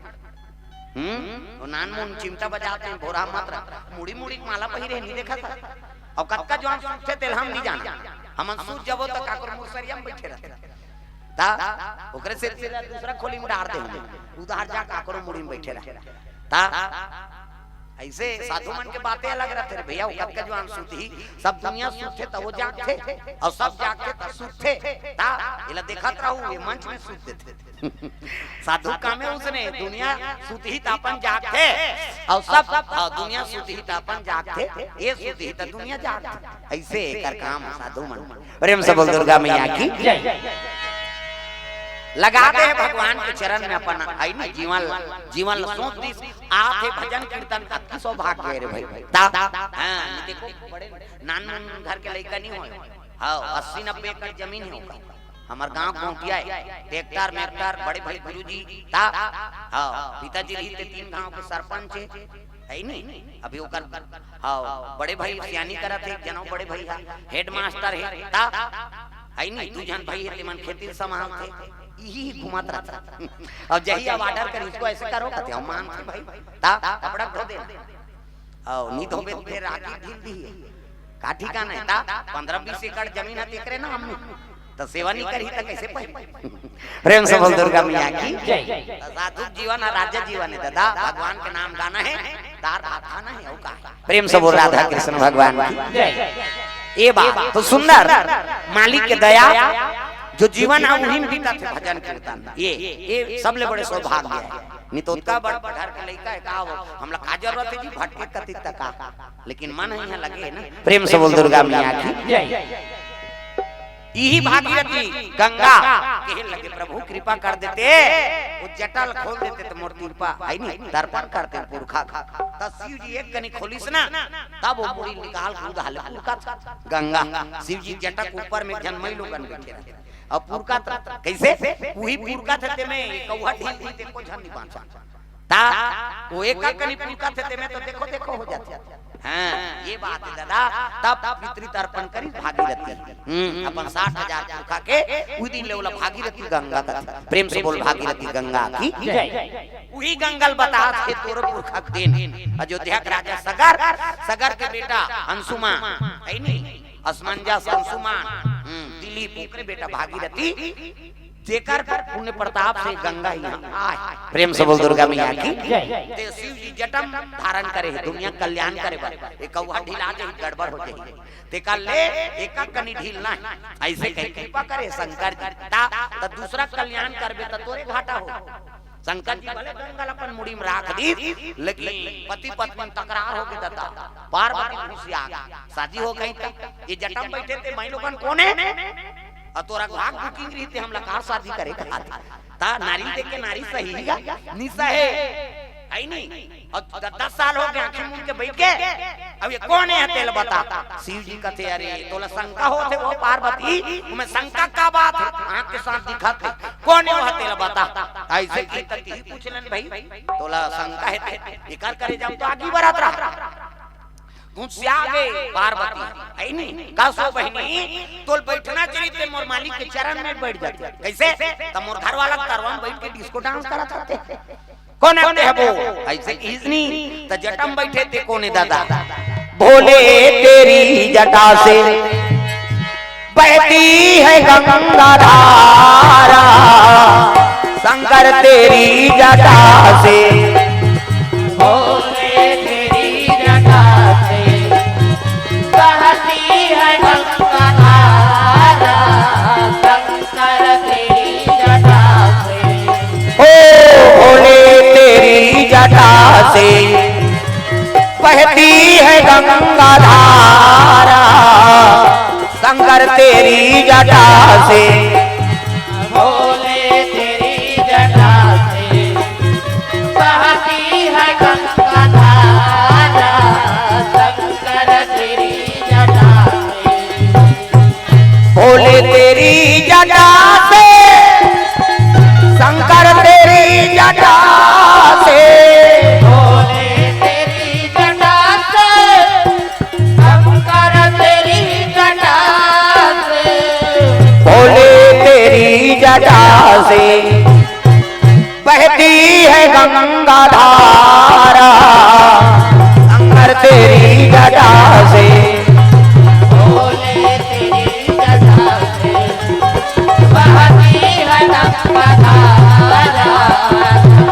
हम्म, वो नान मुन चिमटा बजाते हैं, भोरा मत रख, मुड़ी मुड़ी के माला पहिरे नहीं देखा था। अब कतका जवान सूत थे, तेल हम नहीं जाना। हमन सूत जबो तो काकर मुसरिया में बैठे रहते। ता ओकरे से तेला दूसरा खोली में डार दे हम। उधार जा काकरो मुड़ी में बैठे रहे। ता ऐसे साधु मन के बातें अलग रहते रे भैया। वो कतका जवान सूत ही, सब दुनिया सूत थे तब वो जाग थे, और सब जाग थे तब सूत थे। ता एला देखत रहू, ये मंच में सूत देते। साधु कामे उसने, दुनिया सूत ही त अपन जाग थे, और सब, और दुनिया सूत ही त अपन जाग थे, ये सूत ही त दुनिया जाग थे। ऐसे एकर काम साधु मन। प्रेम से बोल दुर्गा मैया की। लगा दे भगवान के चरण में अपन, आई नहीं जीवन, जीवन ल सौंप दिस। आथे भजन कीर्तन, अति सौभाग्य है रे भाई। ता, हाँ, ये देखो, बड़े नान मुन घर के लइका नहीं होय। हाँ, अस्सी नब्बे एकड़ जमीन है ओकर। हमर गांव गोंटिया है, ट्रैक्टर मैक्टर, बड़े भाई गुरुजी ता, हाँ, पिताजी रही थे तीन गांव के सरपंच है, है नी? अभी ओकर, हाँ, बड़े भाई सियानी करत है, जनौ बड़े भाई है, हेडमास्टर है ता, है नी? दू झन भाई है, तेमन खेती संभालथे, इही घुमत रहथे। अब जही अब ऑर्डर करी, इसको ऐसे करो, कहते हम मानथे भाई, ता कपड़ा धो देना। अउ नी धोबे त फेर राखी ढील दिही। का ठिकाना है? ता पंद्रह बीस एकड़ जमीन है, तेकरे नाम में। त सेवा नी करही त कैसे पाही? प्रेम से बोल दुर्गा मैया की। जय। त साधु जीवन है, राज्य जीवन है दादा, भगवान के नाम गाना है, दार भात खाना है, अउ का है? प्रेम से बोल राधा कृष्ण भगवान की। जय। ये बात तो सुंदर, मालिक के दया, जो जीवन है उही में बीता थे भजन कीर्तन। ये, ये सबले बड़े सौभाग्य है। नी तो ओतका बड़ घर के लइका है, का हो, हमला का जरूरत है जी भटके कति तक का? लेकिन मन इहाँ लगे है ना। प्रेम से बोल दुर्गा मैया की। जय। इही भागीरथी गंगा कहे लगे, प्रभु कृपा कर देते, वो जटा ल खोल देते त मोर तिरपा, है नी, तर्पण करते पुरखा का। त शिव जी एक कनी खोलिस ना, तब वो मुड़ी निकाल के उधाले पुरखा था। गंगा, शिव जी जटा के ऊपर में एक झन मई लोगन बैठे रहते। अब पुरखा त कैसे? उही पुरखा थे, तेमे कौहा ढील दी, ते को झन नी बांचा। ता वो एक कनी पुरखा थे, तेमे तो देखो देखो हो जाते। हाँ, ये बात है दादा। तब पितृ तर्पण करी भागीरथी। हम्म, अपन साठ हजार पुरखा के उही दिन ले ओला भागीरथी गंगा कथे। प्रेम से बोल भागीरथी गंगा की। जय। उही गंगा ल बता थे तोरो पुरखा के दिन। अयोध्या के राजा सगर, सगर के बेटा अंशुमान, है नी? असमंजस अंशुमान, हम्म, दिलीप, ओकरे बेटा भागीरथी, जेकर पुण्य प्रताप से गंगा इहाँ आए। प्रेम से बोल दुर्गा मैया की। जय। ते शिव जी जटा म धारण करे है, दुनिया कल्याण करे बर। एक कौहा ढिला जाही, गड़बड़ हो जाही। तेकर ले एका कनी ढील ना है। ऐसे कही कृपा करे शंकर जी। ता, त दूसरा कल्याण करबे त तोरे घाटा हो। शंकर जी भले गंगा ल अपन मुड़ी में राख दीस, लेकिन पति पत्नी में तकरार हो गे दादा। पार्वती घुसिया गे। शादी हो गई त ये जटा म बैठे ते मई लोगन कोन है? अउ तोरा भाग बुकिंग रहिते, हमला का शादी करे खातिर? ता नारी देख के नारी सही गा? नी सहे। है नी? अउ द-, दस साल हो गे आँखी मूंद के बैठ के, अब ये कोन है तेला बता? शिव जी कथे, अरे तोला शंका होत हे वो पार्वती, ओमे शंका का बात है? आँख के साथ दिखत हे, कोन है वो तेला बता? ऐसे की तक ही पूछ लेन भाई, तोला शंका है ते, एकर करे जब तो आगी बरत रहा। गुस्सिया गे पार्वती, है नी? का सो बहिनी, तोल बैठना चाहिए ते मोर मालिक के चरण में बैठ जाते। कैसे? त मोर घर वाला तरवा म बैठ के डिस्को डांस करत रहते। कोन आते है वो? ऐसे किस नी, त जटा म बैठे ते कोन है दादा? भोले तेरी जटा से बहती है गंगा धारा, शंकर तेरी जटा से। भोले तेरी जटा से बहती है गंगा धारा, शंकर तेरी जटा से। ओ भोले तेरी जटा से बहती है गंगा धारा, शंकर तेरी जटा से। भोले तेरी जटा से बहती है गंगा धारा, शंकर तेरी जटा से। भोले तेरी जटा से जटा से बहती है गंगा धारा, शंकर तेरी जटा से। भोले तेरी जटा से बहती है गंगा धारा,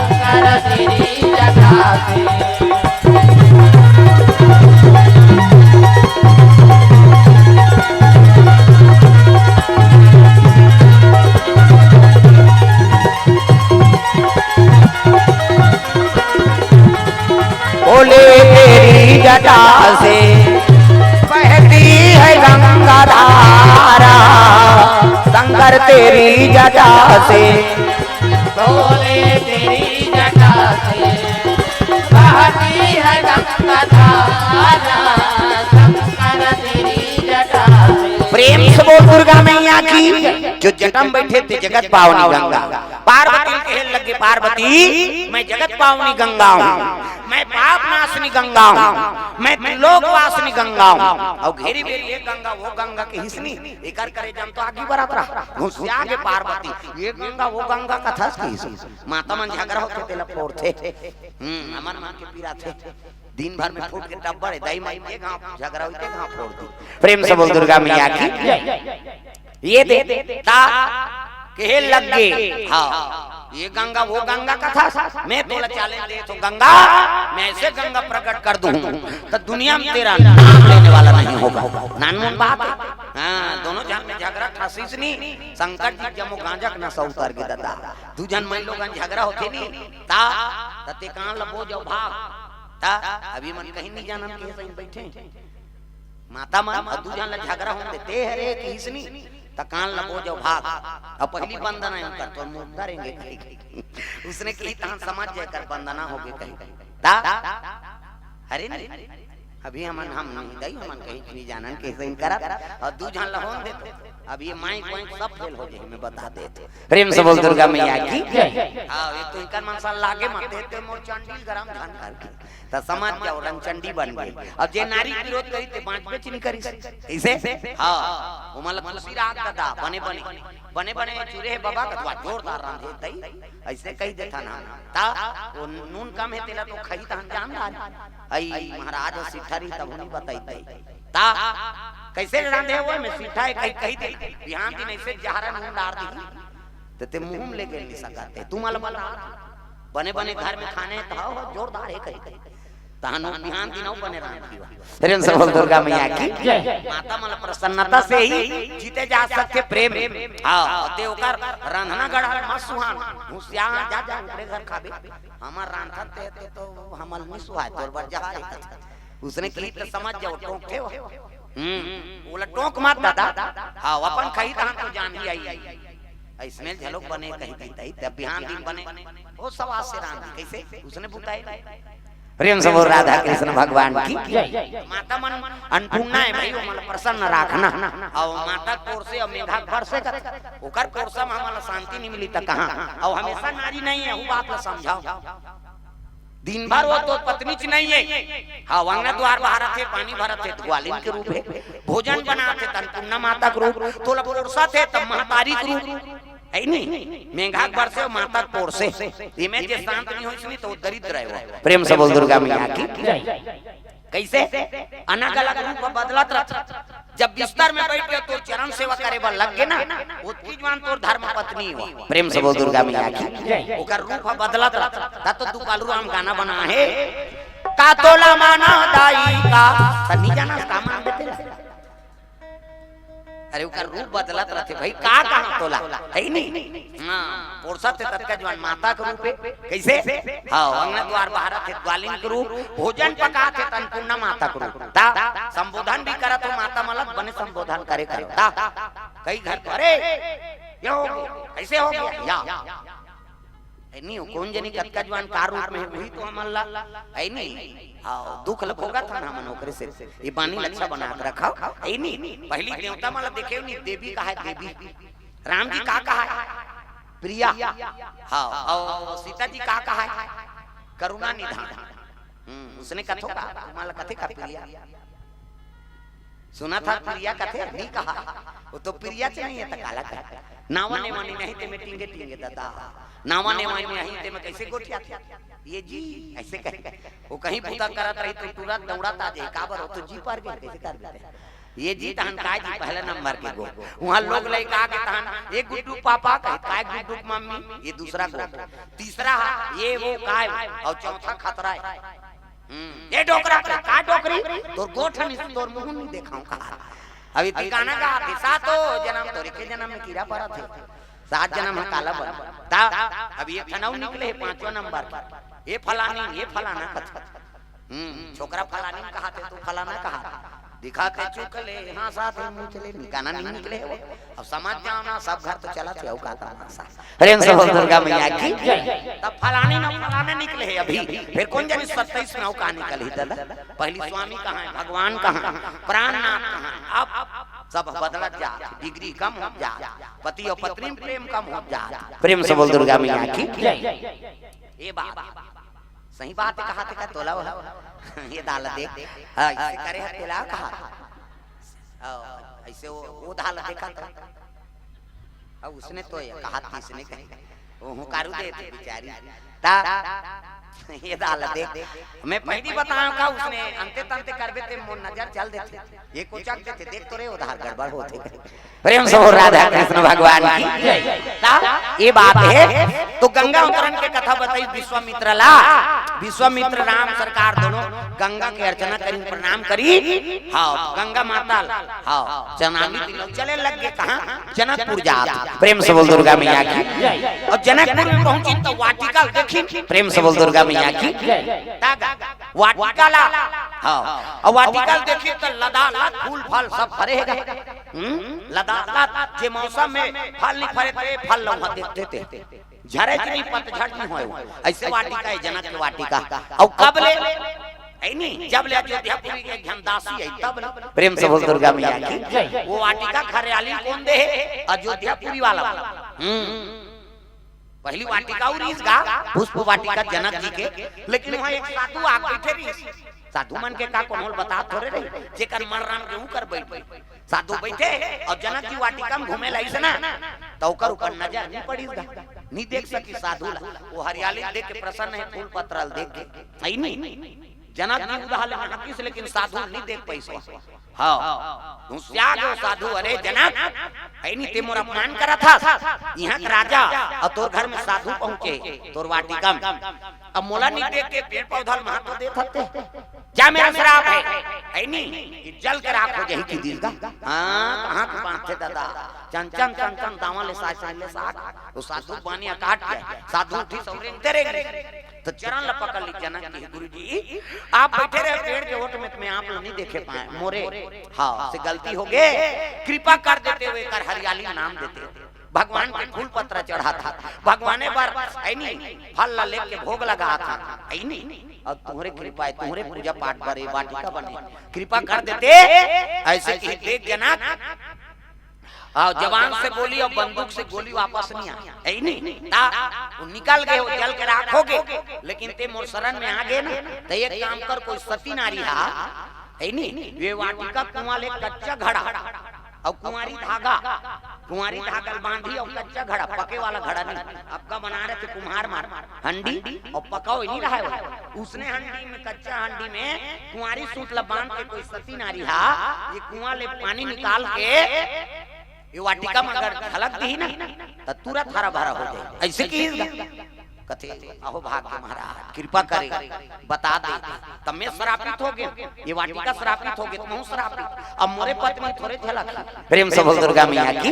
शंकर तेरी जटा से। भोले तेरी जटा से बहती है गंगा धारा, शंकर तेरी जटा से। भोले तेरी जटा से बहती है गंगा धारा, शंकर तेरी जटा से। प्रेम से बोल दुर्गा मैया की। जो जटा में बैठे थे जगत पावनी गंगा। पार्वती कहे लगे, पार्वती, मैं जगत पावनी गंगा हूँ, मैं पाप नाशनी गंगा हूँ, मैं त्रिलोक वासिनी गंगा हूँ। अउ घेरी बेरी ये गंगा, वो गंगा कहिस नी, एकर करे जम तो आगी बरत रहा। घुसिया गे पार्वती, ये गंगा, वो गंगा कथस कहिस। माता मन झगरा होथे, तेला फोड़थे। हम्म, हमर मन के पीरा थे। दिन भर में फूट के टब्बर हे, दाई माई के घाव झगरा होथे, घाव फोड़ दी। प्रेम से बोल दुर्गा मैया की। ये दे, ता, कहे लग गे। हाँ, ये गंगा, वो गंगा कथस, मैं तोला challenge दे तो गंगा, मैं ऐसे गंगा प्रकट कर दूं, तो दुनिया में तेरा नाम लेने वाला नहीं होगा। नानमुन बात हे। हाँ, दोनों झन में झगरा ठासिस नी, शंकर जी जमो गांजा के नशा उतर गे दादा। दू झन मन लोगन झगरा होथे नी, ता, त ते कान ल बो जाओ भाग। ता, अभी मन कहीं नहीं जानन के सही बैठे। माता मन अउ दू झन ल झगरा होन देते हरे किहिस नी, त कान ल बो जाओ भाग। अब पहली बंदना है उनकर, तो मुद्दा रहेंगे कहीं। उसने कही तहां समझ जाए कर बंदना होगे कहीं। ता, अरे नहीं, अभी हमन, हम नहीं दई, हमन कहीं नहीं जानन कैसे इन करत। अउ दू झन ल होन दे तो, अब ये माइक वाइक सब फेल हो जाए, मैं बता देते। प्रेम से बोल दुर्गा मैया की। हाँ, ये तो इनकर मन सा लागे मत, ते मोर चंडील गरम धन कर के। त समझ जाओ, रंगचंडी बन गे। अब जे नारी विरोध करी, ते बांचबेच नहीं करी। इसे? हाँ, वो मतलब खुशी राग दादा, बने बने, बने बने चूरे हे बाबा, कथवा जोरदार रांधे तई। ऐसे कही देथा ना। ता, वो नून कम हे, तेला तो खही तहन जान डाल। आई महाराज सिट्ठा रही, तब नहीं बताई तई। ता, कैसे रांधे हो, मैं सिट्ठा हे, कही, कही दे। बिहान दिन ऐसे जहरा नून डार दी। त ते मुंह में लेके नहीं सकते। तू मला बता, बने बने घर में खाने त हो, जोरदार हे कही। तहन वो बिहान दिन अउ बने रांध दियो। प्रेम से बोल दुर्गा मैया की। जय। माता मन प्रसन्नता से ही जीते जा सकते प्रेम। हाँ, ते ओकर रांधना गढ़ा मत सुहान। हुसियार जा, जा, ओकरे घर खाबे। हमर रांधत ते, ते तो हमल नहीं सुहाय, तोर बर जहार हे। उसने कही त समझ जाओ, टोकथे हो। हम्म, ओला टोक मत दादा। हाँ, अपन खही तहन तो जान ही आई। अइसने झलक बने कही दी तई, तब बिहान दिन बने। ओ सवास से रांधी, कैसे? उसने बुताई। प्रेम से बोल राधा कृष्ण भगवान की। माता मन अन्नपूर्णा हे भाई, वो मन प्रसन्न राखना। अउ माता के पोर से अउ मेघा के बर से कर, ओकर पोर से हमन ला शांति नहीं मिली त कहाँ? अउ हमेशा नारी नहीं हे, वो बात ला समझाओ। दिन भर वो तो पत्नीच नहीं हे। हाँ, अंगना द्वार बहारत हे, पानी भरत हे, ग्वालिन के रूप हे। भोजन बनात हे, त अन्नपूर्णा माता के रूप। तोला पोरसत हे, त महतारी के रूप। हे नी? मेघा के बर से, माता के पोर से। इमे जे शांत नहीं होइस नी, त वो दरिद्र हे वो। प्रेम से बोल दुर्गा मैया की। कैसे? अलग-अलग रूप बदलत रहत। जब बिस्तर में बैठ के तोर चरण सेवा करे बर लग गे ना, ओतकी जुवान तोर धर्म पत्नी हो। प्रेम से बोल दुर्गा मैया की। ओकर रूप बदलत रहत। त तो दुकालू राम गाना बना हे, का तोला माना दाई का, त नहीं जाना का मान देते ला। अरे ओकर रूप बदलत रहथे भाई, का कहा तोला, हे नी? हाँ, पोरसत हे ततका जुवान माता के रूप हे। कैसे? हाँ, अंगना द्वार बहारत हे, ग्वालिन के रूप, भोजन पकात हे, त अन्नपूर्णा माता के रूप। ता, संबोधन भी करत हो माता मन ला, बने संबोधन करे करो। ता, कई घर तो, अरे, ये हो गया, ऐसे हो गया, या। हे नी, वो कोन जनी कतका जुवान का रूप में हे, वही तो हमन ला, हे नी? हाँ, दुख ल भोगत हन हमन ओकरे से। ये बानी ल अच्छा बना के रखव, हे नी? पहली देवता मन ला देखे नी, देवी कहाय देवी। राम जी का कहाय? प्रिया। हाँ, अउ सीता जी का कहाय? करुणा निधान। हम्म, उसने कथो का, तुमन ला कथे का प्रिया? सुना था प्रिया कथे, नहीं कहा। वो तो प्रिया च नहीं है, त काला कहे? नावा नेवानी नहीं, ते में टींगे टींगे ददा। नावा नेवानी नहीं, ते में कैसे गोठियाथे? ये जी, ऐसे कहे। वो कहीं बुता करत रही तो तुरंत दौड़त आ जाए, काबर हो तो जी पर गए, कैसे कर देते? ये जी तहन काय जी पहले नंबर के गो। वहाँ लोग लइका आगे तहन, "ए गुड्डू पापा," कहे, "काय गुड्डू मम्मी?" ये दूसरा गो। तीसरा हा, "ये वो काय?" और चौथा खतरा है। हम्म, "ए डोकरा," कहे, "का डोकरी? तोर गोठ नहीं, तोर मुंह नहीं देखाऊं कहा।" अभी ठिकाना का थे, सातो जन्म तोरे के जन्म में कीड़ा पड़ा थे। सात जन्म ह काला बन। ता अब ये ठनऊ निकले हे पांचवा नंबर के। ये फलानी, ये फलाना कथा। हम्म, छोकरा फलानी कहा थे, तू फलाना कहा थे। दिखा के चुक ले, हाँ साथ है मुंह चले, निकाना नहीं निकले हे वो। अब समझ जाओ ना, सब घर तो चला थे, का तमाशा। प्रेम से बोल दुर्गा मैया की। तब फलानी ना फलाना निकले हे अभी, फिर कौन जानी सत्ताईस नौ का निकल ही दादा। पहली स्वामी कहाँ है, भगवान कहाँ है, प्राणनाथ कहाँ है? अब सब बदलत जात, डिग्री कम हो जात, पति और पत्नी में प्रेम कम हो जात। प्रेम से बोल दुर्गा मैया की। ये बात सही बात है, कहा थे का तोला हो? ये दाल देख, हाँ, इसे करे है तेला कहा था। और ऐसे वो, वो दाल देखा था। अब उसने तो ये कहा थी, इसने कहे, वो हुंकारू दे थी बेचारी। ता ये दाल देख, मैं पहली बताऊं का, उसने अंते तंते करबे ते मोर नजर चल देते, ये कोचक देते, देख तो रे उधार गड़बड़ होते। प्रेम से बोल राधा कृष्ण भगवान की। ता ये बात है, तो गंगा उतरन के कथा बताई विश्वामित्र ला। विश्वामित्र राम सरकार दोनों गंगा के अर्चना करी, प्रणाम करी। हाँ, गंगा माता ला, हाँ, जनानी तीनों चले लग गए। कहाँ? जनकपुर जात। प्रेम से बोल दुर्गा मैया की। और जनकपुर में पहुंची तो वाटिका देखी। प्रेम से बोल दुर्गा मैया की। ता गा-, वाटिका ला, हाँ, और वाटिका देखी तो लदा लद फूल फल सब फरे है। हम्म, लदा लद जे मौसम में फल नहीं फरे थे, फल लौहा देखते थे। झरे जी नहीं, पतझड़ नहीं होए। ऐसे वाटिका है जनक के वाटिका। और कब ले? है नहीं, जब ले अयोध्यापुरी के घनदासी है, तब ले। प्रेम से बोल दुर्गा मैया की। वो वाटिका हरियाली कौन दे है? अयोध्यापुरी वाला। हम्म, पहली वाटिका उ रहीस गा, पुष्प वाटिका जनक जी के, लेकिन वहाँ एक साधु आ बैठे रहीस। साधु मन के का कोनो ल बता थोरे रही, जेकर मन राम के ऊपर बैठ गई। साधु बैठे और जनक जी वाटिका में घूमे लाइस ना, तो ओकर ऊपर नजर नहीं पड़ीस गा, नहीं देख सकी साधु ला। वो हरियाली देख के प्रसन्न है, फूल पत्र ल देख के, है नहीं? जनक जी उधार ले हाकिस, लेकिन साधु नहीं देख पाइस। हाँ, हुसियार गो साधु, "अरे जनक, ऐनी ते मोर अपमान करत हस, यहाँ के राजा और तोर घर में साधु पहुंचे, तोर वाटिका में। अब मोला नहीं देख के पेड़ पौधा ल महत्व देत हते। जा मेरा श्राप है, ऐनी, कि जल के राख हो जाही," की दीस गा। हाँ, कहाँ के बात थे दादा, चंचन चंचन दावा ले साज साज ले साग, तो साधु बानी काट के, साधु उठी सौरे तेरे तो चरण ल पकड़ ली जनक जी, "गुरु जी, आप बैठे रहे पेड़ के ओट में, तो मैं आप ल नहीं देखे पाए, मोरे, हाँ, से गलती हो गए, कृपा कर देते हुए कर हरियाली नाम देते।" भगवान के फूल पत्र चढ़ा था, भगवाने बर ऐनी फल ला लेके भोग लगा था, ऐनी, और तुम्हारे कृपा है, तुम्हारे पूजा पाठ बरे वाटिका बने, कृपा कर देते, ऐसे की देख जनक हाँ, जबान से बोली और बंदूक से गोली वापस नहीं आई, है ही नहीं। ता, वो निकल गए, वो जल के राख हो गए, लेकिन ते मोर शरण में आ गए ना, तो एक काम कर, कोई सती नारी हा, है ही नहीं, वे वाटिका कुआं ले कच्चा घड़ा और कुंवारी धागा, कुंवारी धागा बांधी और कच्चा घड़ा, पके वाला घड़ा नहीं, अब का बना रहे थे कुम्हार मार, हंडी और पकाओ ही नहीं रहा है वो। उसने हंडी में, कच्चा हंडी में कुंवारी सूत ला बांध के कोई सती नारी हा, ये कुआं ले पानी निकाल के ये वाटिका में अगर झलक दी ना, तो तुरंत हरा भरा हो जाए। ऐसे की कथे, "अहो भाग्य महाराज, कृपा करे, बता दे, तब मैं श्रापित हो गए, ये वाटिका श्रापित हो गए, तुम श्रापित, अब मोरे पत्नी थोड़े झलक।" प्रेम से बोल दुर्गा मैया की।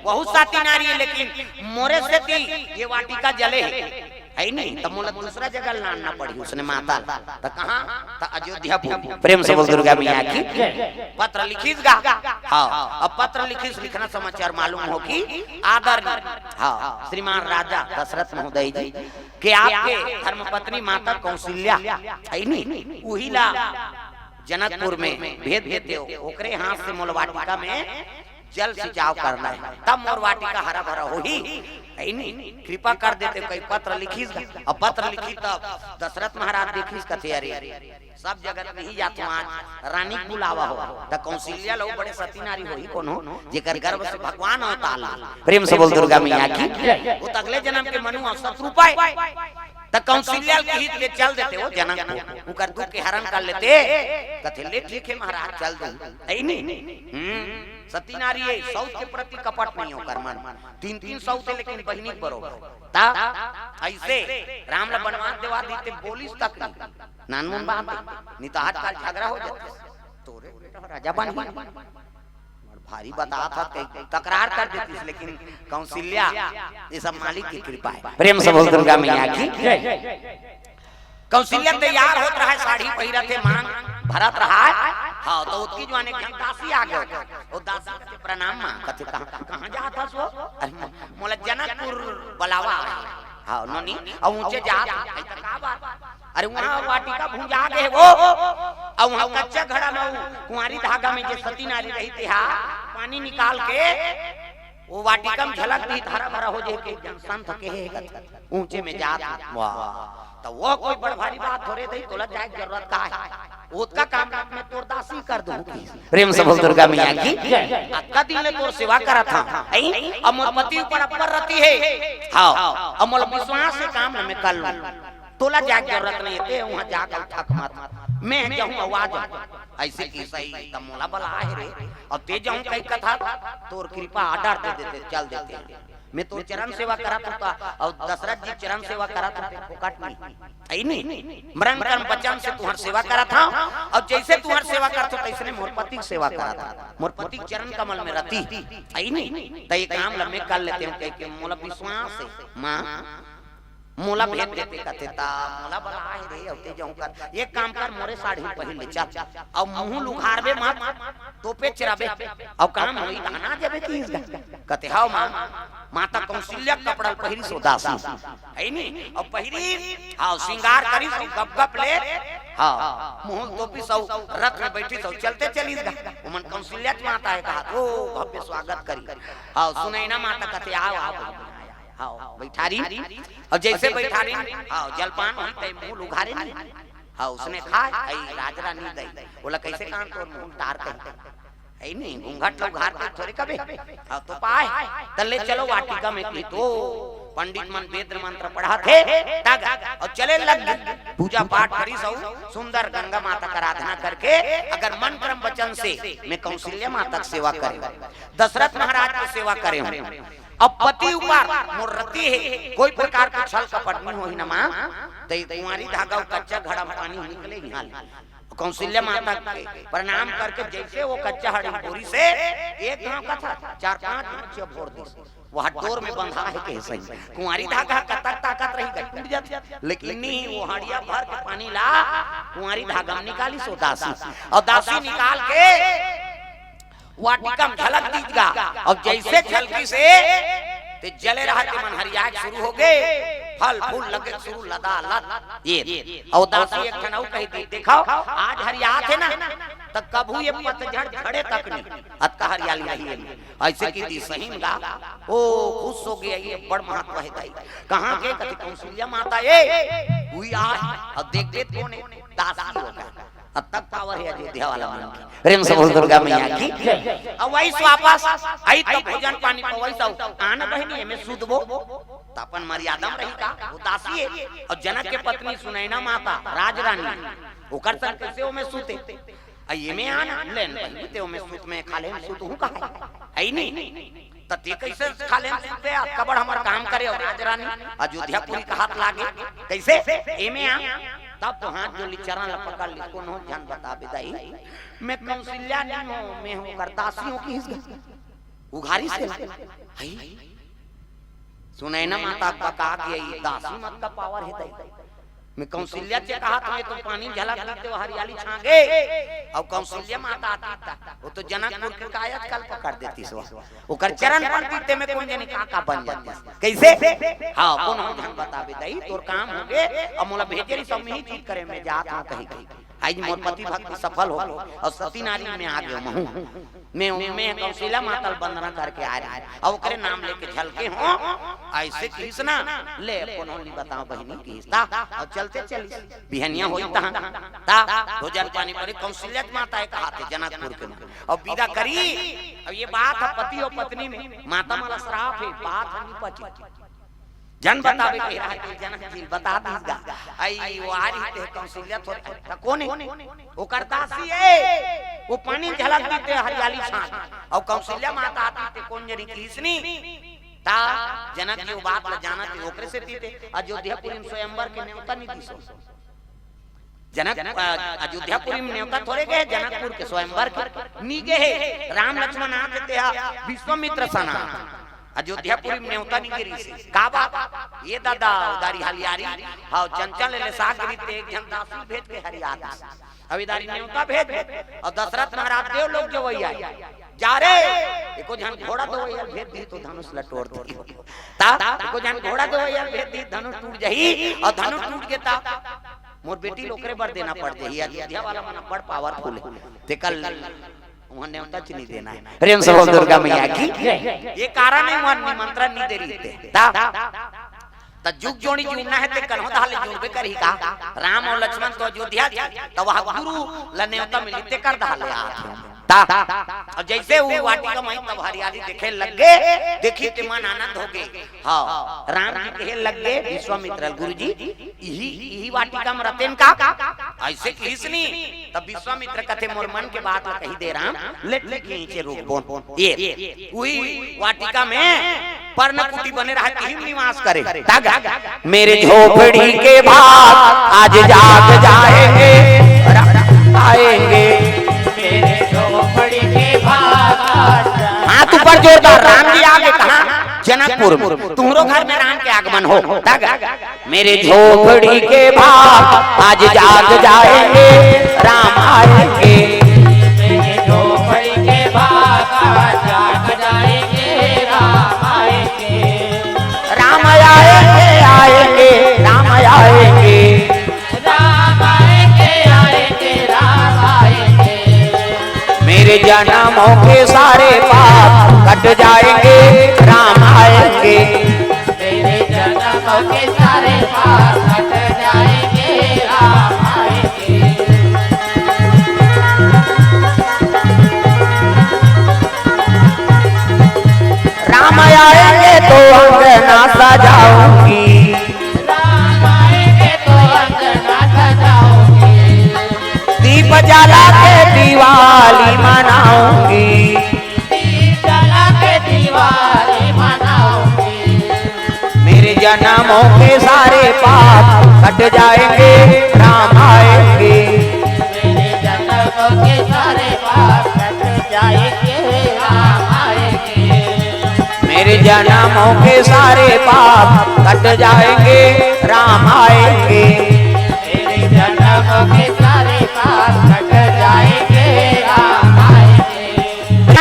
बहुत साती नारी है, लेकिन मोरे से ती ये वाटिका जले है, है नहीं, तो मोला दूसरा जगह लानना पड़ी उसने माता ला। तो कहाँ? तो अयोध्यापुर। प्रेम से बोल दुर्गा मैया की। पत्र लिखिस गा। हाँ, अब पत्र लिखिस, लिखना समाचार मालूम हो कि आदरणीय, हाँ, श्रीमान राजा दशरथ महोदय जी के आपके धर्मपत्नी माता कौशल्या, है नहीं, वही ला जनकपुर में भेज देते हो, ओकरे हाथ से मोला वाटिका में जल सिंचाव करना है, तब मोर वाटिका हरा भरा होही। है नी? कृपा कर देते, कई पत्र लिखिस गा। अब पत्र लिखिस तब दशरथ महाराज देखिस, कथे, "अरे, सब जगत नहीं जात हो, आज रानी के बुलावा हो।" त कौशल्या ल बड़े सती नारी होही कोनो, जेकर गर्भ से भगवान अवतार ले। प्रेम से बोल दुर्गा मैया की। वो त अगले जन्म के मनु अवसत रूपा हे। त कौशल्या ल किहिस ले चल देते वो जनकपुर, उकर दुख के हरण कर लेते। कथे, "ले ठीक है महाराज, चल दे।" है नी? हम्म, सती नारी हे, सौत के प्रति कपट नहीं ओकर मन। तीन तीन सौत हे, लेकिन बहिनी के बरोबर। त ऐसे राम ल बनवास देवा दीते, बोलिस तक नहीं। नानमुन बात हे, नहीं त आजकल झगड़ा हो जाते। तोरे बेटा राजा बन ही। भारी बता था, कई तकरार कर देतिस, लेकिन कौशल्या, ये सब मालिक की कृपा है। प्रेम से बोल दुर्गा मैया की। कौशल्या तैयार होत रहा हे, साड़ी पहिरत हे, मांग भरत रहा हे। हाँ, त ओतकी जुवार एक झन दासी आ गे। वो दासी कथे, "प्रणाम माँ।" कथे, "कहाँ, कहाँ जात हस वो?" "अरे, मो-, मोला जनकपुर बलावा हे।" "हाँ, नोनी, अउ ऊंचे जात हस, त का बात?" "अरे, वहाँ वाटिका भुंजा गे हे वो, अउ वहाँ कच्चा घड़ा में वो कुंवारी धागा में जे सती नारी रही, तेहा पानी निकाल के वो वाटिका में झलक दिही, हरा भरा हो जाही, के जन संत के हे कथे, ऊंचे में जात।" वाह, त वो कोई बड़ भारी बात थोरे दई, तोला जाए के जरूरत का हे? ओतका काम में तोर दासी कर दूं। प्रेम से बोल दुर्गा मैया की। अतका दिन ले तोर सेवा करत हंव, हैं? अब मोर पति ऊपर अब्बर रति हे। हाँ, अब मोला विश्वास हे, काम ल मैं कर लूं। तोला जाए के जरूरत नहीं हे, ते वहां जाके थक मत। मैं जाहूं, अउ आ जाहूं। ऐसे किहिस, त मोला बलाय हे रे। अब ते जाहूं कहि कथस, तोर कृपा order दे देते, चल देते। मैं तोर चरण सेवा करत हंव, त अउ दशरथ जी चरण सेवा करत हंव, ते फोकट नहीं। हे नी? मरण कर्म वचन से तुंहर सेवा करत हंव, अउ जइसे तुंहर सेवा करत हंव, तइसने मोर पति के सेवा करत हंव। मोर पति के चरण कमल में रति। हे नी? त ये काम ल मैं कर लेते हंव, कहिके मोला विश्वास हे। माँ, मोला भेज देते कथे, त मोला बलाय हे रे, अउ ते जाहूं कर। एक काम कर, मोरे साड़ी पहिर ले, चल। अउ मुंह ल उघारबे मत, तोपेच रहिबे। अउ काम होही, तहां न जाबे, किहिस गा। कथे, "हव माँ।" माता कौशल्या के कपड़ा ल पहिरिस ओ दासी। हे नी? अउ पहिरिस, हाँ, श्रृंगार करिस, अउ गप गप ले, हाँ, मुंह ल तोपिस, अउ रथ में बइठिस, अउ चलते चलिस गा। ओमन कौशल्या के माता हे कहा, ओ, भव्य स्वागत करी। हाँ, सुनैना माता कथे, "आव, आव।" हाँ, बइठारिन। अउ जइसे बइठारिन, हाँ, जलपान होही, तइसे मुंह ल उघारे नहीं। हाँ, ओइसने खाय, अई राजरानी दई। ओला कइसे कान तोर मुंह ल टार कही? हे नी, घूंघट ल उघार के थोरे कबे। हाँ, त पाय। त ले चलो वाटिका में, किहिस त पंडित मन वेद मंत्र पढ़त हे, तग, अउ चले लग गे। पूजा पाठ करिस अउ सुंदर गंगा माता के आराधना करके, अगर मन कर्म वचन से मैं कौशल्या माता के सेवा करेंव, दशरथ महाराज के सेवा करेंव, अब पति ऊपर मोर रति हे, कोई प्रकार के छल कपट नहीं होही न माँ, त कुंवारी धागा अउ कच्चा घड़ा म पानी निकले इहां ले। कौशल्या माता के प्रणाम करके जइसे वो कच्चा हड़ी बोरिस, एक घांव कथस, चार पांच घांव चिया फोर दिस। वो डोर में बंधा हे कहे सही। कुंवारी धागा कतक ताकत रही गा, टूट जात। लेकिन नहीं, वो हड़िया भर के पानी ला कुंवारी धागा में निकालिस ओ दासी। अउ दासी निकाल के वाटिका म झलक दीस गा। अउ जइसे झलकिस, ते जले रहय ते मन हरियाय के शुरू हो गे, फल फूल लगे के शुरू लदालद। ये, अउ दासी एक ठन अउ कहि दिस, देखव, आज हरियात हे ना, त कभू ये पतझड़ झड़े तक नहीं, अतका हरियाली रही हे। अइसे कहि दिस सही म गा, ओ खुश हो गे, ये बड़ महत्व हे दाई। कहाँ के? कथे कौशल्या माता ए, उही आय, अउ देख देख कोन हे? दासी हो गा। अतक power हे अयोध्या वाला मन के। प्रेम से बोल दुर्गा मैया की। अउ वही वापस आई त भोजन पानी पवई सउ, आन बहिनी, एमे सुतबो। त अपन मर्यादा म रही का? वो दासी हे। अउ जनक के पत्नी सुनैना माता, राजरानी, ओकर संग कइसे ओमे सुते? अ एमे आन, ले न बहिनी, ते ओमे सुत, मैं खाल्हे म सुतहूं कहा? हे नी? त ते कइसे खाल्हे म सुतबे? अतका बड़ हमर काम करे अउ राजरानी, अयोध्यापुरी कहात लागे। कइसे? एमे आ। तब तो हाथ जोर लिस, चरण ल पकड़ लिस, कोनो झन बताबे दाई, मैं कौशल्या नहीं हों, मैं हों ओकर दासी हों, किहिस गा। उघारिस हे। हई। सुनैना माता बका गे, दासी म अतका power हे दाई। मैं कौशल्या से कहा था, मैं तो पानी झलक देते, वो हरियाली छा गे। अउ कौशल्या माता आतिस त, वो तो जनकपुर के कायाकल्प कर देतिस वो। ओकर चरण पड़तिस ते में कोन जनी का का बन जातिस। कइसे? हाँ, कोनो झन बताबे दाई, तोर काम हो गे, अउ मोला भेजे रिहिस, अउ मैं ही चीज करे, मैं जात हंव कहि के। आज मोर पति भक्ति सफल हो गई अउ सती नारी में आ गयो महूं। मैं, मैं कौशल्या माता ल वंदना करके आ रही हूं अउ ओकरे नाम लेके झलके हों। अइसे किहिस ना, ले कोनो ल नइ बतावंव बहिनी किहिस ता, अउ चलते चलिस। बिहनिया होई तहां ता भोजन पानी परे, कौशल्या माता ए कहाथे जनकपुर के मन अउ बिदा करी। अब ये बात ह पति अउ पत्नी में, माता मन ला श्राप हे, बात ह नइ पटी। झन बतावे के रहिथे, जनक जी ल बता दीस गा। अई वो आ रही ते कौशल्या थोरे, त कोन हे? ओकर दासी ए, वो पानी झलक दिस ते हरियाली छांट। अउ कौशल्या माता आतिस ते कोन जनी किहिस नी। ता जनक जी वो बात ल जानथे, ओकरे सेती ते अयोध्यापुरी म स्वयंवर के नेवता नइ दिस। जनक, अ, अयोध्यापुरी म नेवता थोरे गे हे, जनकपुर के स्वयंवर के नइ गे हे। राम लक्ष्मण आथे ते हा विश्वामित्र सन आथे। अयोध्यापुरी म नेवता नइ गे रिहिस हे। का बात? ये दादा, उदारी हलियारी, हव, चंचल ले साग गिरी ते एक झन दासी भेज के हरिया दिस। अब इदारी नेवता भेज दे। अउ दशरथ महाराज देव लोक जवइया हे। जा रे, एको झन घोड़ा दवइया ल भेज दिही तो धनुष ल टोर दिही। ता, एको झन घोड़ा दवइया ल भेज दिही, धनुष टूट जही, अउ धनुष टूट गे ता मोर बेटी ल ओकरे बर देना पड़ जही। अयोध्या वाला मन बड़ powerful हे। तेकर उहां नेवता च नइ देना हे। प्रेम से बोल दुर्गा मैया की। ये कारण हे उहां निमंत्रण नइ दे रिहिस ते। ता, त जुग जोड़ी जुड़ना हे ते कन्हो तहां ले जुड़बे करही का? राम अउ लक्ष्मण तो अयोध्या च, त वहां गुरु ल नेवता मिली तेकर तहां ले आथे। ता, अउ जइसे वो वाटिका म आइस तब हरियाली देखे लग गे, देखिस ते मन आनंद हो गे। हव, राम जी कहे लग गे विश्वामित्र ल, गुरु जी, इही, इही वाटिका म रहितेन का? अइसे किहिस नी। तब विश्वामित्र कथे, मोर मन के बात ल कहि दे राम, ले ठीक हे, इहेंच रुकबोन। ये, उही वाटिका में पर्णकुटी बने रहय, तिही म निवास करे। तग, मेरे झोपड़ी के भाग आज जाग जाएंगे, राम आएंगे। मेरे झोपड़ी के भाग आज जाग हाथ ऊपर जोरदार, राम जी आ गे कहां? जनकपुर में। तुम्हरो घर में राम के आगमन हो। तग, मेरे झोपड़ी के भाग आज जाग जाएंगे, राम आएंगे। मेरे झोपड़ी के भाग आज जाग जाएंगे, राम आएंगे। राम आएंगे, आएंगे, राम आएंगे। राम आएंगे, आएंगे, राम आएंगे। मेरे जन्मों के सारे पाप कट जाएंगे, राम आएंगे। मेरे जन्म के सारे पाप कट जाएंगे, राम आएंगे। राम आएंगे तो अंगना सजाऊंगी। राम आएंगे तो अंगना सजाऊंगी। दीप जला के दिवाली मनाऊंगी। दीप जला के दिवाली मनाऊंगी। मेरे जन्मों के सारे पाप कट जाएंगे, राम आएंगे। मेरे जन्मों के सारे पाप कट जाएंगे, राम आएंगे। मेरे जन्मों के सारे पाप कट जाएंगे, राम आएंगे। मेरे जन्मों के सारे पाप कट जाएंगे, राम आएंगे।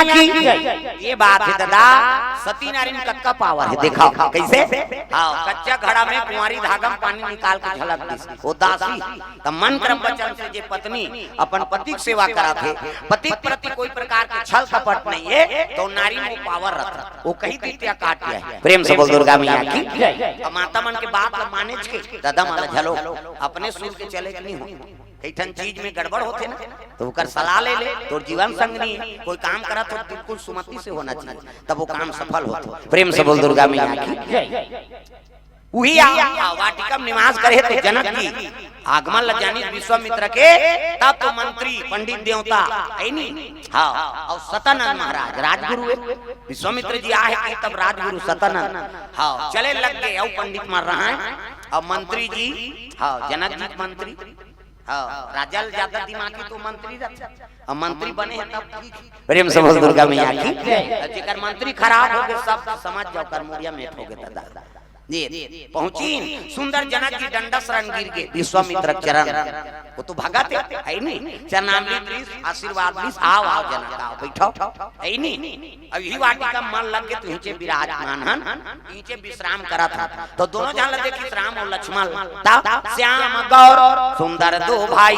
की ये बात हे दादा, सती नारी में कतका power हे, देखा कइसे? हाँ, कच्चा घड़ा में कुंवारी धागा में पानी निकाल के झलक दिस। वो दासी, त मन क्रम वचन से जे पत्नी अपन पति के सेवा करत हे, पति के प्रति कोई प्रकार के छल कपट नइ हे, त नारी में वो power रहिथे। वो कहि दिस ते काट लिया हे। प्रेम से बोल दुर्गा मैया की। अब माता मन के बात ल मानेच के, दादा मन ल झलो, अपने सुन के चले के नइ हो। कई ठन चीज में गड़बड़ होथे ना, त ओकर सलाह ले ले। तोर जीवन संगनी कोई काम करत हो, बिल्कुल सुमति से होना चाहिए, तब वो काम सफल होथे। प्रेम से बोल दुर्गा मैया की। उही आ, आ, वाटिका में निवास करे त जनक जी आगमन ल जानिस विश्वामित्र के, तब तो मंत्री, पंडित, देवता, हे नी? हाँ, अउ सतानंद महाराज राजगुरु हे। विश्वामित्र जी आहे कि तब राजगुरु सतानंद, हाँ, चले लग गे, अउ पंडित मन रहय, अउ मंत्री जी, हाँ, जनक जी के मंत्री, हाँ, राजा ल ज्यादा दिमागी तो मंत्री रहिथे। अब मंत्री बने हे तब ठीक हे। प्रेम से बोल दुर्गा मैया की। जेकर मंत्री खराब हो गे, सब समझ जाव, कर मुड़िया मेट हो गे दादा। ये पहुंची सुंदर जनक जी डंडा शरण गिर गे विश्वामित्र चरण। वो तो भगत है, है नी? चरणामृत लीस, आशीर्वाद लीस, आओ, आओ जनक, आओ, बैठो, है नी? अब यही वाटिका मन लग के तुहिंचे विराजमान हन, इहिंचे विश्राम करत हन। तो दोनों झन ला देखिस राम अउ लक्ष्मण ला। श्याम गौर सुंदर दो भाई।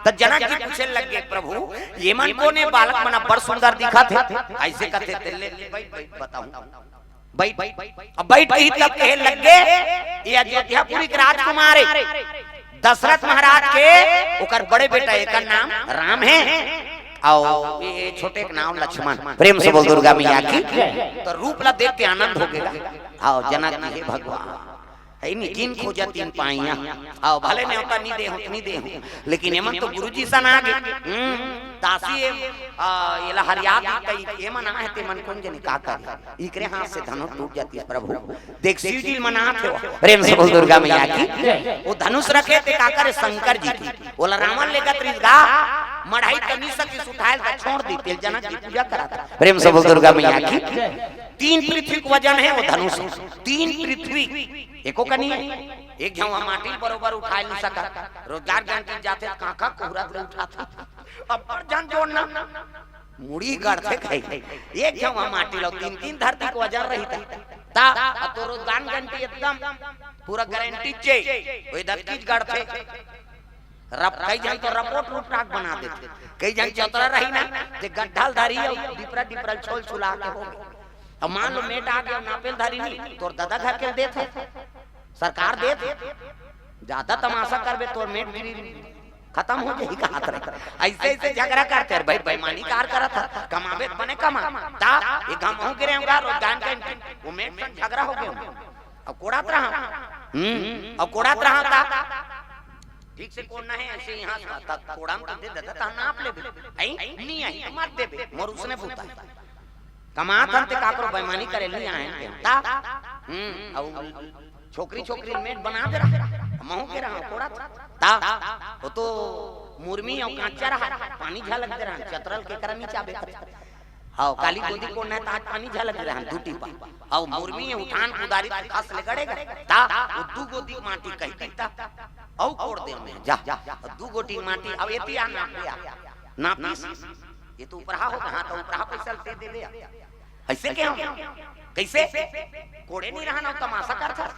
त जनक जी पूछे लग गे, "प्रभु, ये मन कोन ए? बालक मन अब्बड़ सुंदर दिखत हे।" अइसे कथे, "तेला ले, ले, बैठ, बैठ, बताहूं।" बैठ, अब बैठ के ही तब कहे लग गे, "ये अयोध्यापुरी के राजकुमार हे, दशरथ महाराज के, ओकर बड़े बेटा, एकर नाम राम हे, अउ ये छोटे के नाम लक्ष्मण।" प्रेम से बोल दुर्गा मैया की। तो रूप ला देख के आनंद हो गे। अउ जनक जी, "हे भगवान, है नी, जिन खोजा तिन पाइया।" अउ भले नेवता नी दे हूं, नी दे हूं, लेकिन एमन तो गुरुजी सन आ गे। हम्म, दासी ए, आ, एला हरिया दी कही, एमन आहे ते मन कोन जनी का करे। इकरे हाथ से धनुष टूट जातिस प्रभु। देख शिव जी ल मनात हे वो। प्रेम से बोल दुर्गा मैया की। वो धनुष रखे ते का करे शंकर जी के। ओला रावण लेगत रिहिस गा, मढ़ाई त नी सकिस उठाय ल, त छोड़ दिस, तेला जनक जी पूजा करत हे। प्रेम से बोल दुर्गा मैया की। तीन पृथ्वी के वजन हे वो धनुष, तीन पृथ्वी। एको कनी हे, एक झन माटी ल बरोबर उठाय नी सकय। रोजगार गंती जाथे त कांखा कोहरा ले उठाथे। अब्बड़ झन जोड़ना, मुड़ी गड़थे कही। एक झन माटी ल, तीन तीन धरती के वजन रहिथे। त अब तो रोजगार गंती एकदम पूरा गारंटी चे, वो दतकीच गड़थे। रप-, कई झन तो रपोट रूपटाक बना देथे, कई झन चतरा रही ना, ते गड्ढा ल धरही अउ डिपरा डिपरा ल छोल छुला के हो गे। अब मान लो मेट आ गे, नापे ल धरही नी, तोर ददा घर के ल देथे, सरकार देथे। जादा तमाशा करबे, तोर मेट गिरी, खतम हो जाही कहत रहे। अइसे अइसे झगरा करथे, "अरे भाई, बेईमानी कार करत हे, कमाबे त बने कमा।" त एक घांव महूं गिरे हंव गा, रोजगार के, वो मेट से झगरा हो गे। अब कोड़त रहा, हम्म, अब कोड़त रहा त ठीक से कोड़ना हे, अइसे इहां से त कोड़न त दे ददा, त नाप लेबे। अई, नी अई, मत देबे, मोर उसने पूता हे। कमात हन ते काकरो बेईमानी करे ल नी आए हन ते। त, हम्म, अउ छोकरी, छोकरी ल मेट बना दे रहा, महूं गे रहा, कोड़त। त, वो तो मुरमी अउ कांचा रहा, पानी झलक दे रहा, चतरा ल केकरा नी चाबे करथे। हव, काली गोदी कोड़ना हे त आज पानी झलक दे रहा, दू टीपा। अउ मुरमी उठान कुदारी त खस ले गड़े गा। त, वो दू गोदी माटी कहि दिस त, अउ कोड़ देंव मैं, जा, जा, दू गोटी माटी, अब एती आ नाप ले आ। नापिस, ये तो उपराहा हो गे, हां, त उपराहा पइसा ल दे देबे। अइसे कहे हंव, कइसे? कोड़े नी रहा ना, तमाशा करथस।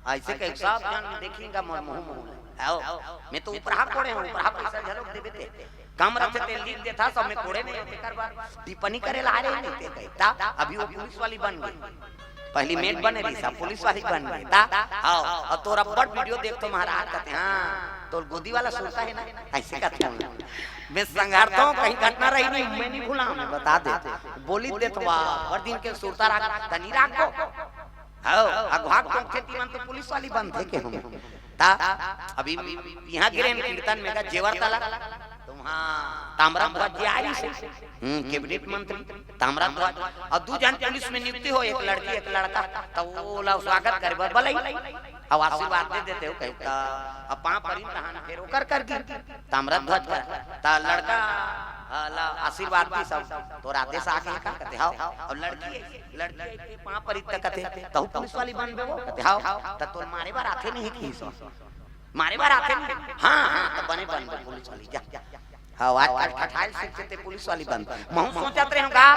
अइसे कहे, "सब झन देखही गा मोर मुहूं मुहूं ल।" हव, मैं तो उपराहा कोड़े हंव, उपराहा पइसा घलोक देबे ते। कम रथे ते लिख देथस, सब मैं कोड़े नी हंव, तेकर बर टिप्पणी करे ल आए रहे नहीं ते कहे। त अभी वो पुलिस वाली बन गे। पहली मेट बने रहिस, अब पुलिस वाली बन गे। त, हव, अब तोर अब्बड़ वीडियो देखथों महाराज, कथे, "हां, तोर गोदी वाला सुरता हे ना?" अइसे कथे। मैं संघारथों, कहीं घटना रही नहीं, मैं नी भुलांव, मैं बता देथों। बोली देथों, वाह, बड़ दिन के सुरता राख, त नी राखबो। हव, अघवा के टोकथे तिमन तो पुलिस वाली बनथे कहे हंव। त अभी इहां गिरेन कीर्तन में गा जेवर तला, त उहां ताम्रध्वज जी आए रहिस हे, हम्म, कैबिनेट मंत्री ताम्रध्वज, अउ दू झन पुलिस में नियुक्ति हो, एक लड़की, एक लड़का, त ओला स्वागत करे बर बलई, अउ आशीर्वाद दे देथे हो कहे, त अब पांव परिन तहां फेर ओकर कर गिस ताम्रध्वज कर, त लड़का, अ, ला आशीर्वाद दिस, "तोर आदेश आ गे हे का?" कथे, "हव।" अउ लड़की, लड़की के पांव परिस त कथे, "तहूं पुलिस वाली बनबे वो?" कथे, "हव।" "त तोर मारे बर आथे नहीं किहिस?" "मारे बर आथे नहीं?" "हां, हां, त बने बन पुलिस वाली, जा।" हव, आजकल ठठाइल सीखथे ते पुलिस वाली बन। महूं सोचत रहे हंव गा,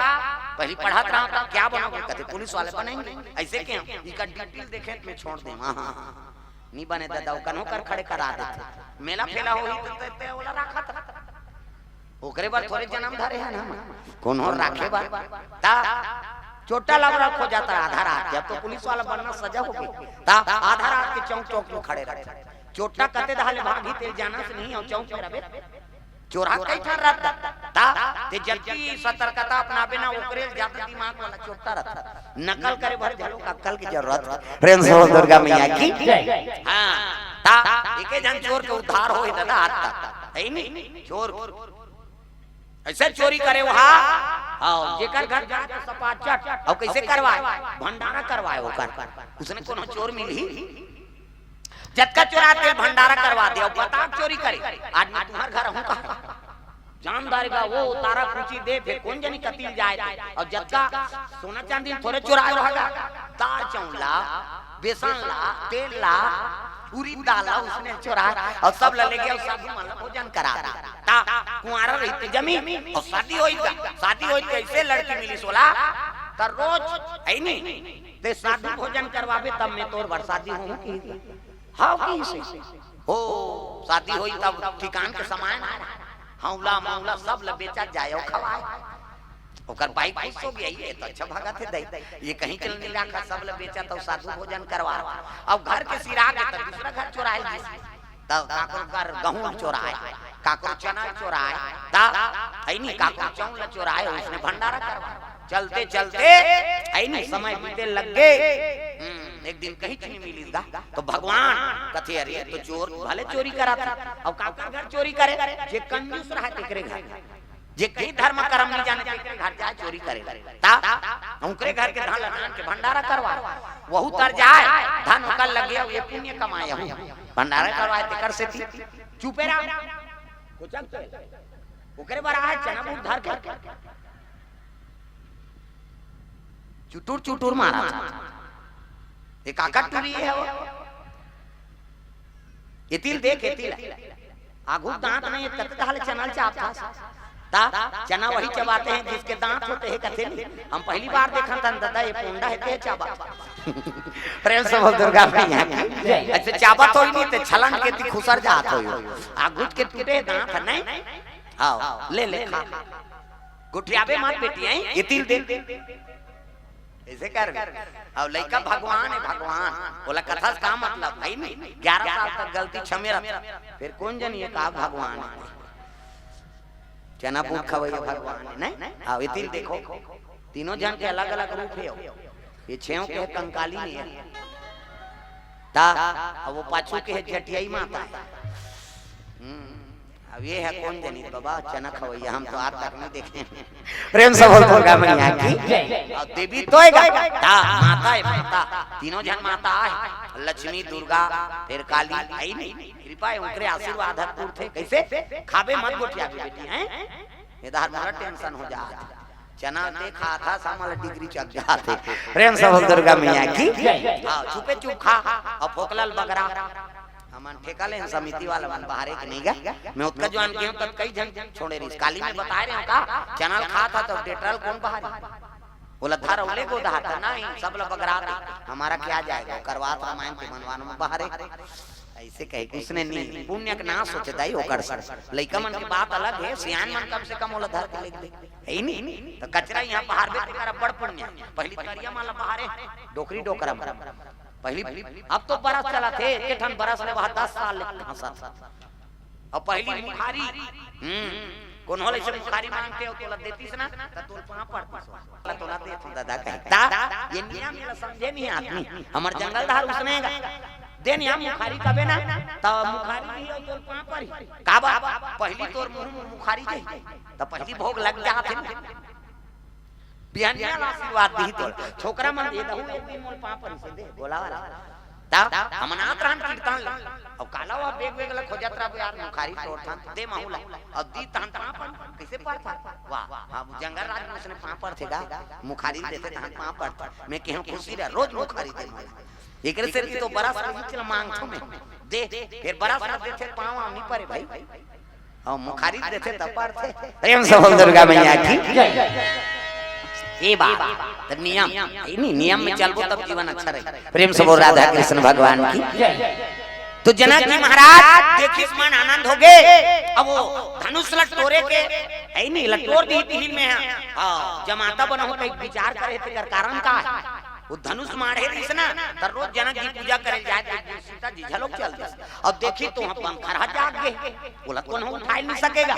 पहली पढ़त रहा था, "क्या बनोगे?" कथे, "पुलिस वाले बनेंगे।" अइसे कहे हंव, इकर ड्यूटी ल देखेंव त मैं छोड़ देंव। हां, हां, हां। नी बने ददा, ओ कन्हो कर खड़े करा देथे। मेला फेला होही त ते, ते ओला राखत रह। ओकरे बर थोरे जनम धरे हन हम। कोनो राखे बर। त चोट्टा लबरा खो जाता आधा रात, जब तो पुलिस वाला बनना सजा हो गे। त आधा रात के चौक चौक में खड़े रहिथे। चोट्टा कते दहा ले भागही तेला जानस नहीं, अउ चौक में रहिबे। चोरहा कई ठन रहिथे। त ते जतकी सतर्कता अपनाबे ना, ओकरे ले जादा दिमाग वाला चोट्टा रहिथे। नकल करे बर घलोक अक्कल के जरूरत हे। प्रेम से बोल दुर्गा मैया की। हां, त एके झन चोर के उद्धार होय ददा आज तक। हे नी? चोर अइसे चोरी करे ओहा, हव, जेकर घर जाय त सपाचट, अउ कइसे करवाय? भंडारा करवाय ओकर। उसने कोनो चोर मिलही? जतका चोराय तेला भंडारा करवा दे, अउ बता चोरी करे। आज मैं तुम्हर घर हूं कहा। जान डारे गा वो तारा कुची दे, फेर कोन जनी कति ल जाय दे। अउ जतका सोना चांदी ल थोरे चोराय ओहा गा, दार चौला बेसन ला, तेल ला, उरीद दाल ला उसने चोराय अउ सब ला लेगे अउ साधु मन ला भोजन करा दे। त कुंवारा रहिस त जमी अउ शादी होइस गा, शादी होइस त अइसे लड़की मिलिस ओला, त रोज, हइ नी, ते साधु भोजन करवाबे तब मैं तोर बर शादी होहूं कहिस। हव कहिस। हो, शादी होइस तब ठिकान के समान आय, हौला मौला सब ला बेचत जाय अउ खवाय। ओकर बाई खुश होगे, ये तो अच्छा भगत हे दई, ये कहीं चल नइ राखय, सब ला बेचत अउ साधु भोजन करवात। अब घर के सिरा गे त दूसरा घर चोराय दिस। त काकरो घर गहूं ल चोराय, काकरो चना ल चोराय, त हइ नी, काकरो चाउर ल चोराय, उसने भंडारा करवाय। चलते चलते हइ नी, समय बीते लग गे। हम्म, एक दिन कहीं चीज मिलिस गा, त भगवान कथे, अरे, ये तो चोर भले चोरी करत हे, अब काकर घर चोरी करे? जे कंजूस रहय तेकरे घर, जे कहीं धर्म कर्म नइ जानय तेकरे घर जाय चोरी करे। त ओकरे घर के धन ल लान के भंडारा करवाय, वहू तर जाय, धन ओकर लगे, अउ ये पुण्य कमाय, अउ भंडारा करवाय तेकर सेती। चुपे रह, कोचक तेल, ओकरे बर आय चना बूट धर के। चुटुर चुटुर मारत हे। ये काकर टूरी हे वो? एती ल देख, एती ल। आगू दांत नइ हे, कते ताहले चना ल चाबथस। त चना वही चबाते हैं जिसके दांत होते हैं, कथे नी। हम पहली बार देखत हन ददा, ये पोंडा हे ते चाबा। प्रेम से बोल दुर्गा मैया की। अइसे चाबत होही नी ते छलन के ती खुसर जात होही। आगू के टूटे दांत हे, नहीं? हव, ले ले खा। गोठियाबे मत बेटी, हैं? एती ल दे। अइसे कर। अउ लइका भगवान हे, भगवान। ओला कथस का मतलब, हइ नी? ग्यारह साल तक गलती छमे रथे। फेर कोन जनी ये का भगवान हे? चना बूट खवइया भगवान हे, नहीं? हव, एती ल देखो। तीनों झन के अलग-अलग रूप हे। ये छेंव के हे कंकाली नइ हे। त अब वो पाछू के हे जटियाई माता हे। हम्म, अब ये हे कोन जनी बाबा, चना खवइया, हम तो आज तक नइ देखे। प्रेम से बोल दुर्गा मैया की। अउ देवी तो हे गा, त माता हे माता, तीनों झन माता हे, लक्ष्मी, दुर्गा, फेर काली, हइ नी, कृपा हे, ओकरे आशीर्वाद हे पूरथे। कइसे? खाबे मत गोठियाबे बेटी, हैं? एदे मोला tension हो जात हे। चना ते खाथस, हमला डिग्री चढ़ जात हे। प्रेम से बोल दुर्गा मैया की। हव, चुपे चुप खा, अउ फोकला ल बगरा। हमन ठेका लेन समिति वाला मन बाहरे के नइ गा। मैं ओतका जुवान गेंव तब कई झन छोड़े रहिस। काली मैं बताय रहेंव का, चना ल खाथस त डेटल कोन बाहरे? ओला धर अउ ले गो दहात, नहीं, सब ला बगरा दे। हमारा क्या जाएगा? करवात रामायण के मनवान में बाहरे। अइसे कहे कि उसने नी, पुण्य के नाश होथे दाई ओकर से। लइका मन के बात अलग हे, सियान मन कम से कम ओला धर के लेग दे। हइ नी? त कचरा इहां बहारबे तेकर अब्बड़ पुण्य। पहिली तरिया म ला बहारे, डोकरी डोकरा म। पहिली, अब तो बरस चलत हे, एके ठन बरस ले वहां दस साल ले घसत हे। अउ पहिली मुखारी, हम्म, कोनो ले अइसे मुखारी मांगते अउ तोला देतिस ना, त तोर पांव पड़तिस। तोला देत हंव ददा कहे। त ये नियम ल समझे नहीं आदमी। हमर जंगल धार उसने गा। दे नियम मुखारी कबे ना, त मुखारी दिही अउ तोर पांव पड़ही। काबर? पहिली तोर मुंह म मुखारी जाही, त पहिली भोग लग जात हे ना। बिहनिया ला आशीर्वाद दिही तोला। छोकरा मन दे दहू, एक दिन मोर पांव परिस दे, बोला वाला। तब हमन आत रहन कीर्तन ला। अउ काला वा बेग बेग ला खोजत रहबे यार, मुखारी टोरथन, दे महू ला। अउ दी तहन पांव पर, कइसे परथन? वाह, हां, जंगल राज में उसने पांव परथे गा, मुखारी देथे तहन पांव परथे। मैं केहेंव खुशी रह, रोज मुखारी दे मोला। एकरे सेती तो बरस में चल मांगथंव मैं। दे, फेर बरस में देथे पांव आम नी परे भाई। अउ मुखारी देथे त परथे। प्रेम से बोल दुर्गा मैया की। ए बात, त नियम, ए नी, नियम में चलबो तब जीवन अच्छा रही। प्रेम से बोल राधा कृष्ण भगवान की। तो जनक जी महाराज देखिस मन आनंद होगे। अब वो धनुष ला टोरे के, हइ नी, ला टोर दिही तिही में, हां, जमाता बनाहूं कहिके विचार करे, तेकर कारण का हे? वो धनुष माढ़े रहिस ना, त रोज जनक जी पूजा करे जाय, त एक दिन सीता जी घलोक चल दिस। अब देखिस त उहां पंखरहा जाग गे। ओला कोनो उठाय नइ सके गा।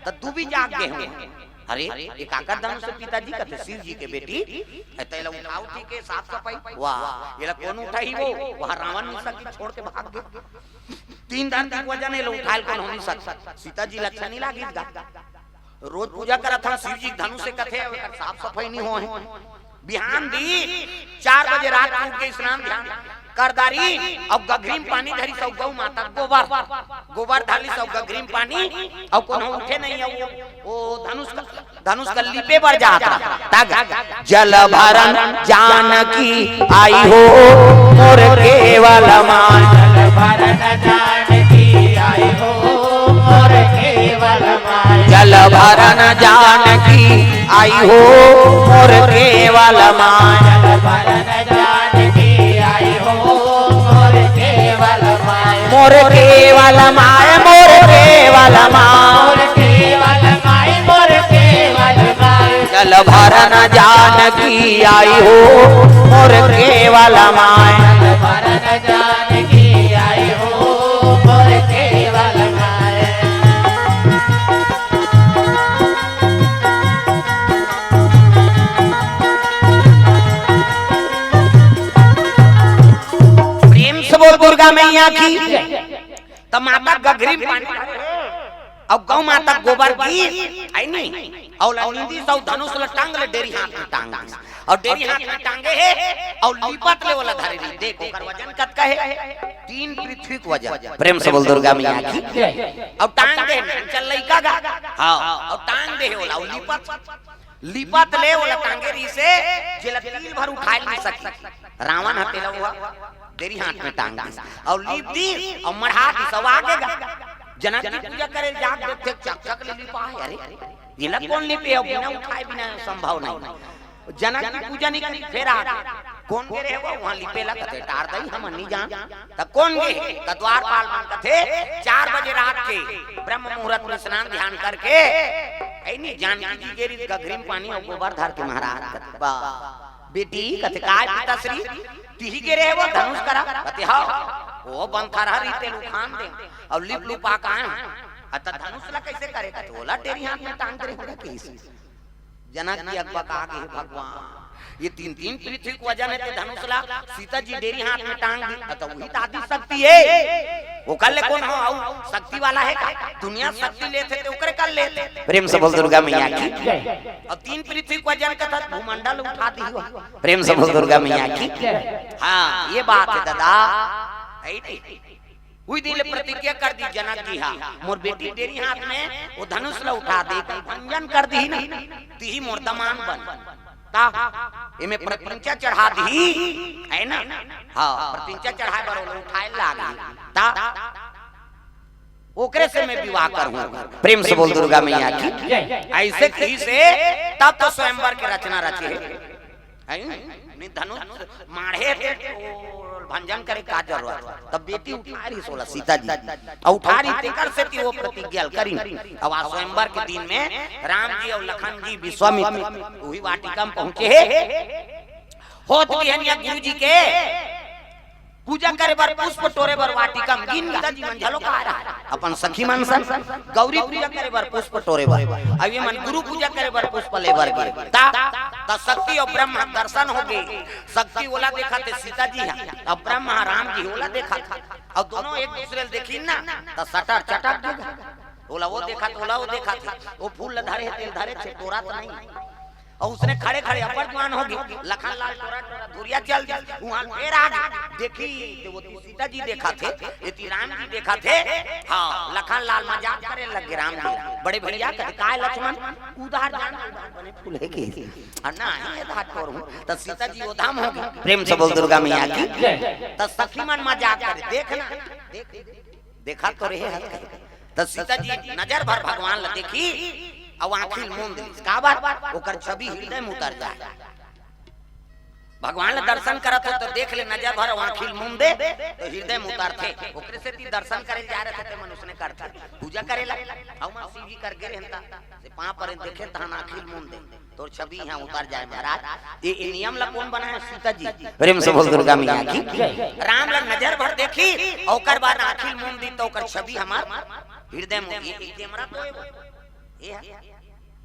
त दूबे जाग गे हों। अरे, ये काकर धनुष हे पिताजी? कथे, शिव जी के बेटी। ए, तेला उठाव ठीक हे, साफ सफाई। वाह, एला कोन उठाही वो? वहां रावण नइ सके, छोड़ के भाग गे। तीन टन के वजन हे, एला उठाय ल कोनो नइ सके। सीता जी ल अच्छा नइ लागिस गा। रोज पूजा करत हन शिव जी के धनुष हे, कथे, एकर साफ सफाई नइ होय। बिहान दिन चार बजे रात के उठ के स्नान ध्यान। कर डारिस अउ गघरी म पानी धरिस अउ गऊ माता गोबर, गोबर धर लिस अउ गघरी म पानी, अउ कोनो उठे नहीं हे, वो, वो धनुष का, धनुष का लिपे बर जात रहा। तग जल भरन जानकी आई हो मोर केवल माय। जल भरन जानकी आई हो मोर केवल माय। जल भरन जानकी आई हो मोर केवल माय। जल भरन जानकी आई हो मोर केवल माय। मोर केवल माय, मोर केवल माय। मोर केवल माय, मोर केवल माय। जल भरन जानकी आई हो मोर केवल माय। जल भरन जानकी आई हो मोर केवल माय। प्रेम से बोल दुर्गा मैया की। त माता गघरी म पानी अउ गऊ माता गोबर गिस, हे नी? अउ ओला नींदिस अउ धनुष ल टांग ले डेरी हाथ म टांग दिस। अउ डेरी हाथ म टांगे हे, अउ लिपत ले ओला धरे रहिस। देख, ओकर वजन कतका हे? तीन पृथ्वी के वजन। प्रेम से बोल दुर्गा मैया की। अउ टांग दे, चल लइका गा। हाँ, अउ टांग दे हे ओला, अउ लिपत लिपत ले ओला टांगे रहिसे, जेला तिल भर उठाय नइ सके। रावण ह तेला ओहा डेरी हाथ म टांग दिस। अउ लीप दिस, अउ मढ़ा दिस, अउ आगे गा। जनक जी पूजा करे जाके देखथे, चकचक ले लिपा हे, अरे, एला कोन लिपे हे? बिना उठाय, बिना संभव नहीं। जनक जी पूजा नइ करिस, फेर आगे। कोन गे रहे वो, उहाँ लिपे ला कथे, टार दई, हम नइ जान। त कोन गे? त द्वारपाल मन कथे, चार बजे रात के ब्रह्म मुहूर्त म स्नान ध्यान करके, हे नी, जानकी जी गे रहिस गघरी म पानी अउ गोबर धर के महाराज कथे, बा, बेटी कथे, काय पिताश्री, तिही गे रहे वो धनुष करा? कथे, हव, वो बंखरहा रहिस तेला उखान दे, अउ लिप लुपा का, अ त धनुष ला कइसे करे? कथे, ओला डेरी हाथ म टांग दे रहे होगा कइसे? जनक जी अकबका गे, हे भगवान, ये तीन तीन पृथ्वी के वजन हे, ते धनुष ला सीता जी डेरी हाथ म टांग दिस, त उही त आदि शक्ति हे, ओकर ले कोन हो, अउ शक्ति वाला हे का? दुनिया शक्ति लेथे ते ओकरे कर लेथे। प्रेम से बोल दुर्गा मैया की। अउ तीन पृथ्वी के वजन कथे त भूमंडल उठा दिही हो। प्रेम से बोल दुर्गा मैया की। हाँ, ये बात हे दादा, हे नी? उही दिन ले प्रतिज्ञा कर दिस जनक जी हा, मोर बेटी डेरी हाथ म वो धनुष ल उठा दे, भंजन कर दिही ना, तिही मोर दमांद बन। त एमे प्रत्यंचा चढ़ा दिही, हे ना? हाँ, प्रत्यंचा चढ़ाय बर ओला उठाय लागही। त ओकरे से मैं विवाह करहूँ। प्रेम से बोल दुर्गा मैया की। अइसे कहिसे तब तो स्वयंवर के रचना रचे हे। हे? नहीं धनुष माढ़े ते तो भंजन करे का जरूरत? तब बेटी उठा रहिस ओला सीता जी। अउ उठा रहिस तेकर सेती वो प्रतिज्ञा ल करिन। अउ आज स्वयंवर के दिन म राम जी अउ लखन जी विश्वामित्र उही वाटिका म पहुँचे हे। होत बिहनिया गुरु जी के पूजा करे बर पुष्प टोरे बर वाटिका म गिन गा। सीता जी मन घलो का रहा अपन सखी मन संग गौरी पूजा करे बर पुष्प टोरे बर। अउ ये मन गुरु पूजा करे बर पुष्प ले बर गे। त, त शक्ति अउ ब्रह्मा दर्शन हो गे। शक्ति ओला देखत हे सीता जी हा, अउ ब्रह्मा राम जी ओला देखत हे। अउ दोनों एक दूसरे ल देखिन ना, त सटर चटक गे। ओला वो देखत, ओला वो देखत हे। वो फूल ल धरे हे, तेल धरे हे, टोरत नहीं। अउ उसने खड़े खड़े अब्बड़ जुआन हो गे। लखन लाल टोरा टोरा धुरिया चल दिस। उहाँ फेर आ गे। देखिस ते वो सीता जी देखत हे, एती राम जी देखत हे। हाँ, लखन लाल मजाक करे लग गे राम जी। बड़े भैया कथे, "काय लक्ष्मण, उधार जान, उधार बने फूल हे के?" अउ ना, ये धार टोर हूँ। त सीता जी ओधाम हो गे। प्रेम से बोल दुर्गा मैया की। त सखी मन मजाक करे, "देख ना, देख, देख।" देखत तो रहे हस कहे। त सीता जी नजर भर भगवान ल देखिस, अउ आँखी ल मूंद लिस। काबर? ओकर छवि हृदय म उतर जाय। भगवान ल दर्शन करत हो त देख ले, नजर भर अउ आँखी ल मूंद दे, त हृदय म उतरथे। ओकरे सेती दर्शन करे ल जाय रथे ते मन उसने करथे। पूजा करे ल, अउ मन शिव जी कर गे रहन त, से पाँव परे देखे तहन आँखी ल मूंद दे। तोर छवि इहाँ उतर जाय महाराज। ये, ये नियम ला कोन बनाय? सीता जी। प्रेम से बोल दुर्गा मैया की। राम ला नजर भर देखिस, ओकर बाद आँखी ल मूंद दिस, त ओकर छवि हमर हृदय म। ये, ये कैमरा तो ये,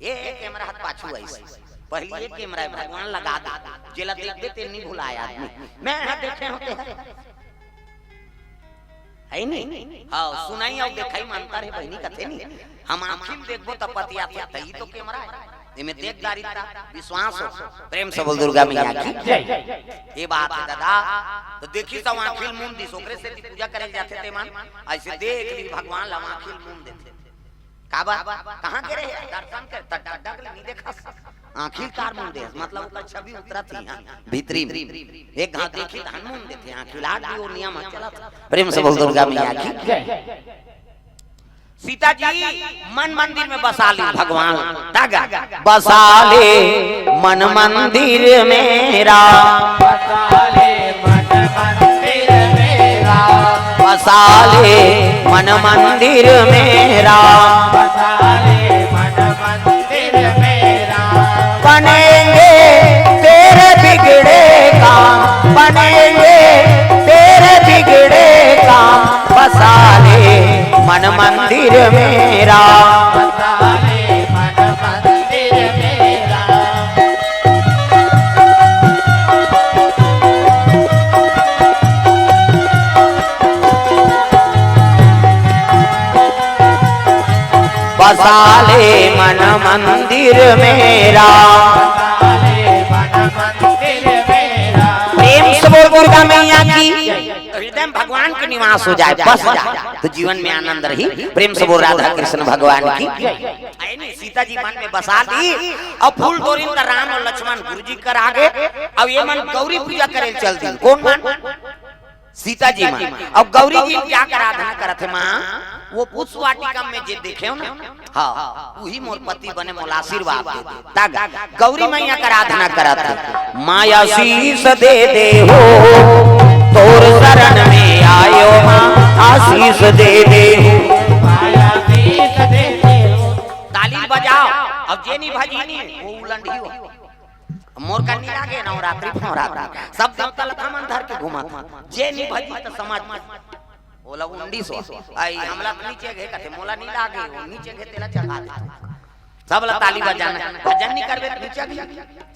ये, ये कैमरा हर पाछू आइस। पहली ये कैमरा हे, भगवान लगा दे, जेला देखबे ते नइ भुलाय आदमी। मैं यहाँ देखे हों ते हे। हे नहीं? हाँ, सुनई अउ देखई म अंतर हे बहिनी कथे नहीं। हम आँखी म देखबो त पतियाथे, त ई तो कैमरा हे। एमे देखदारिता, विश्वास हो। प्रेम से बोल दुर्गा मैया की। जय। ये बात है दादा। तो देखी सब आँखी ल मूंद दिस, ओकरे सेती पूजा करे जाथे ते मन। ऐसे देख ली भगवान ला आँखी ल मूंद देथे। काबर? कहाँ गे रहे? दर्शन कर, त डग डग ले नहीं देखा। आँखी ल कार मूंद दे, मतलब ओकर छवि उतरत ही, हाँ, भीतरी में। एक घाव देखी त हन मूंद देथे, आँखी ल आज भी वो नियम ह चलत। प्रेम से बोल दुर्गा मैया की। जय। सीता जी मन मंदिर में बसा ली भगवान। तग बसा ले मन मंदिर में राम। बसा ले मन मंदिर में राम। बसा ले मन मंदिर में राम। बसा ले मन मंदिर में राम। बनेंगे तेरे बिगड़े काम, बनेंगे तेरे बिगड़े काम। बसा ले मन मंदिर में राम। बसा ले मन मंदिर में राम। बसा ले मन मंदिर में राम। बसा ले मन मंदिर में राम। प्रेम से बोल दुर्गा मैया की। हृदय में भगवान के निवास हो जाए, बस जाए, तो जीवन में आनंद रही। प्रेम से बोल राधा कृष्ण भगवान की। ऐ नहीं, सीता जी मन में बसा ली। अब फूल तोरिन त राम और लक्ष्मण गुरु जी कर आगे। अब ये मन गौरी पूजा करे चल दी। कौन मन? सीता जी मन। अब गौरी जी क्या कर आराधना करत हे माँ? वो पुष्प वाटिका में जे देखे हो ना, हाँ, वही मोर पति बने, मोला आशीर्वाद दे दे। तग गौरी मैया कर आराधना करत हे। माँ आशीष दे दे हो, तोर शरण में आयो माँ, आशीष दे दे हो। ताली बजाओ। अब जे नहीं भजी नहीं, वो उलंडी हो। मोर का नहीं लागे नवरात्रि, नवरात्रि। सब देवता लता मन धर के घूमत। जे नहीं भजी तो समझ। ओला उंडी सो। आई हमला तो नीचे घे कथे, मोला नहीं लागे, वो नीचे घे तेला चढ़ा दे। सब ला ताली बजाना, भजन नहीं करबे तो नीचे घे।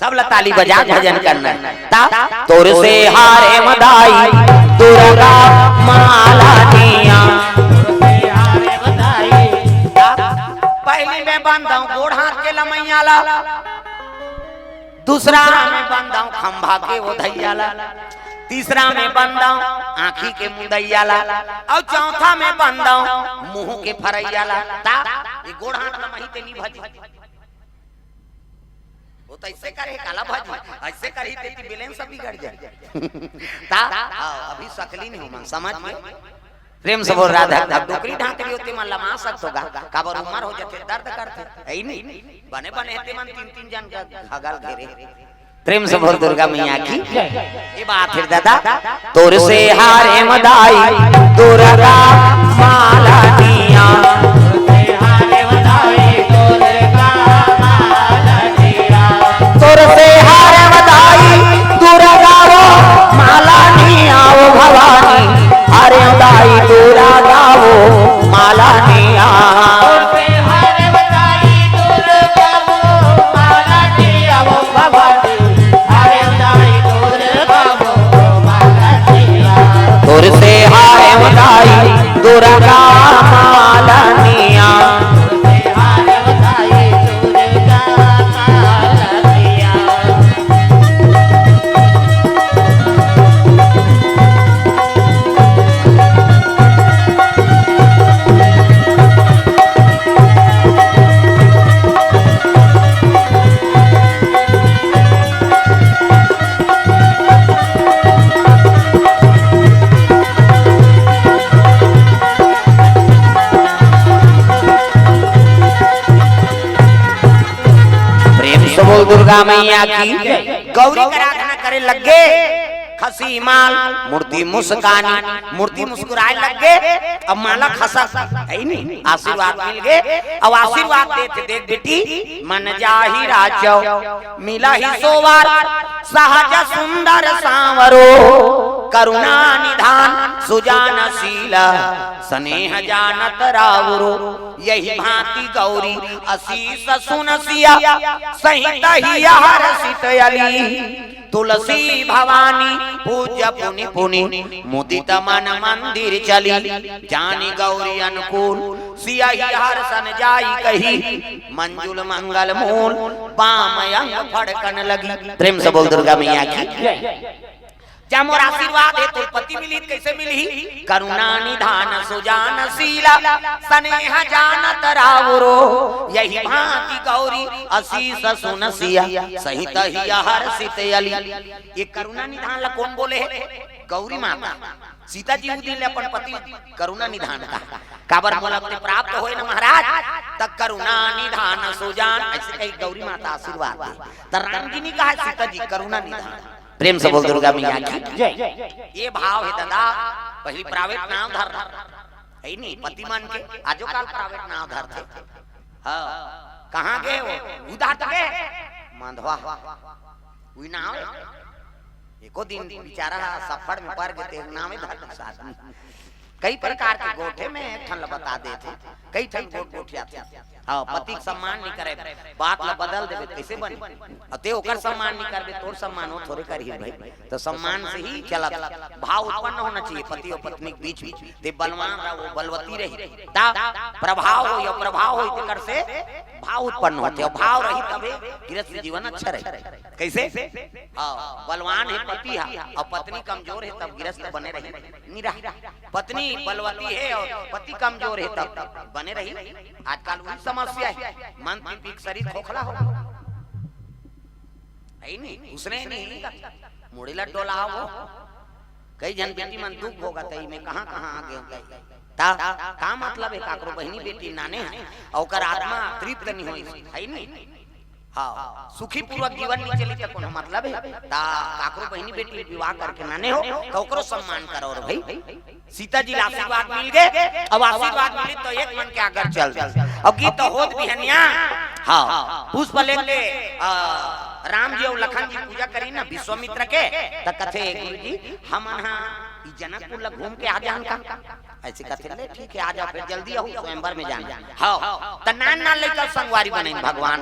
सब ला ताली बजा भजन करना। ता तोर से हारे मदाई, दुर्गा माला निया। पहली में बंदव गोड़ हाथ के लमैया ला, दूसरा में बंदव खंभा के ओधैया ला, तीसरा में बंदव आँखी के मुदैया ला, और चौथा में बंदव मुंह के फरैया ला। ता ये गोड़ हाथ लमही ते नहीं भजी। वो तो ऐसे करे काला भजी, ऐसे करही ते ती balance सब बिगड़ जाए। ता हाँ, अभी सकली नहीं हो मन, समझ में। प्रेम से बोल राधा। अब डोकरी ढांकरी होते मन लमा सकत होगा, काबर उमर हो जाते, दर्द करते, है ही नहीं। बने बने हेते मन तीन तीन जन का घगल घेरे। प्रेम से बोल दुर्गा मैया की। ये बात है दादा। तोर से हारे मदाई, दुर्गा माला निया। तोर से हारे मदाई, दुर्गा वो माला निया, वो भवानी। हारे मदाई, दुर्गा वो माला निया। तोर से हारे मदाई दुर्गा मालनिया। प्रेम से बोल दुर्गा मैया की। गौरी कर आराधना करे लग गे। खसी माल, मूर्ति मुस्कानी, मूर्ति मुस्कुराए लग गे। अब माला खसक, है नी, आशीर्वाद मिल गे। अब आशीर्वाद देथे, देख बेटी, मन जाहि राचौ, मिलहि सोवर, सहज सुंदर सांवरो। करुणा निधान सुजान शील, स्नेह जानत राउरो। यही भांति गौरी असीस सुन सिया, सहित हिय हर्षित अली। तुलसी भवानी पूज्य पुनि पुनि, मुदित मन मंदिर चली। जानि गौरी अनुकूल, सियहि हर्षन जाई कही। मंजुल मंगल मूल, बाम अंग फड़कन लगी। प्रेम से बोल दुर्गा मैया की। जय। जा मोर आशीर्वाद हे, तोर पति मिलही त कइसे मिलही? करुणा निधान सुजान शील, स्नेह जानत राउरो। यही भांति गौरी असीस सुन सिया, सहित हिय हर्षित अली। ये करुणा निधान ला कोन बोले हे? गौरी माता। सीता जी उही दिन ले अपन पति करुणा निधान कहा। काबर मोला ते प्राप्त होय न महाराज, त करुणा निधान सुजान, अइसे कही गौरी माता आशीर्वाद दे। त राम जी नी कहा सीता जी करुणा निधान। प्रेम से बोल दुर्गा मैया की। जय। ये भाव हे दादा, पहिली private नाव धर, हे नी, पति मन के आजो काल private नाव धरथे। हाँ, कहाँ गे हो? उधार तो गे, मंधवा, उही नाव हे। एको दिन बिचारा ह सफड़ में पर गे ते नावे धर दे साथ में। कई प्रकार के गोठे में एक ठन ल बता देथे, कई ठन गोठ गोठियाथे। हाँ, पति के सम्मान नहीं करे, बात ल बदल देबे, कइसे बने? अउ ते ओकर सम्मान नहीं करबे, तोर सम्मान वो थोरे करही भाई। तो सम्मान से ही चलत, भाव उत्पन्न होना चाहिए पति और पत्नी के बीच में। ते बलवान रहा, वो बलवती रही, ता प्रभाव हो या प्रभाव हो, तेकर से भाव उत्पन्न होथे, अउ भाव रही तबे गृहस्थ जीवन अच्छा रही। कइसे? हाँ, बलवान हे पति हा, अउ पत्नी कमजोर हे, तब गृहस्थ बने रही, नहीं रहा। पत्नी बलवती हे अउ पति कमजोर हे, तब बने रही। आजकल उही समस्या हे, मन पी पी के शरीर खोखला हो, हे नी? उसने नहीं, मुड़ी ला डोलाओ। कई झन बेटी मन दुख भोगत हे, मैं कहाँ कहाँ आ गए कई। ता का मतलब हे, काकरो बहिनी बेटी नाने हे, अउ ओकर आत्मा तृप्त नहीं होई, हे नी? हाँ, सुखी पूर्वक जीवन नहीं चली त कोनो मतलब हे? ता काकरो बहिनी बेटी विवाह करके नाने हो, त ओकरो सम्मान करो रे भाई। सीता जी ला आशीर्वाद मिल गे, अब आशीर्वाद मिली तो एक मन के आगर चल दे। अब गीत तो होत बिहनिया, हाँ, पुष्प लेके, आ, राम जी अउ लखन जी पूजा करी ना विश्वामित्र के, त कथे, "गुरु जी, हमन हा ई जनकपुर ला घूम के आ जान का?" अइसे कथे, "ले ठीक हे, आ जाओ, फेर जल्दी आहू, स्वयंवर में जाना।" हाँ, त नान नान लइका संगवारी बनइन भगवान,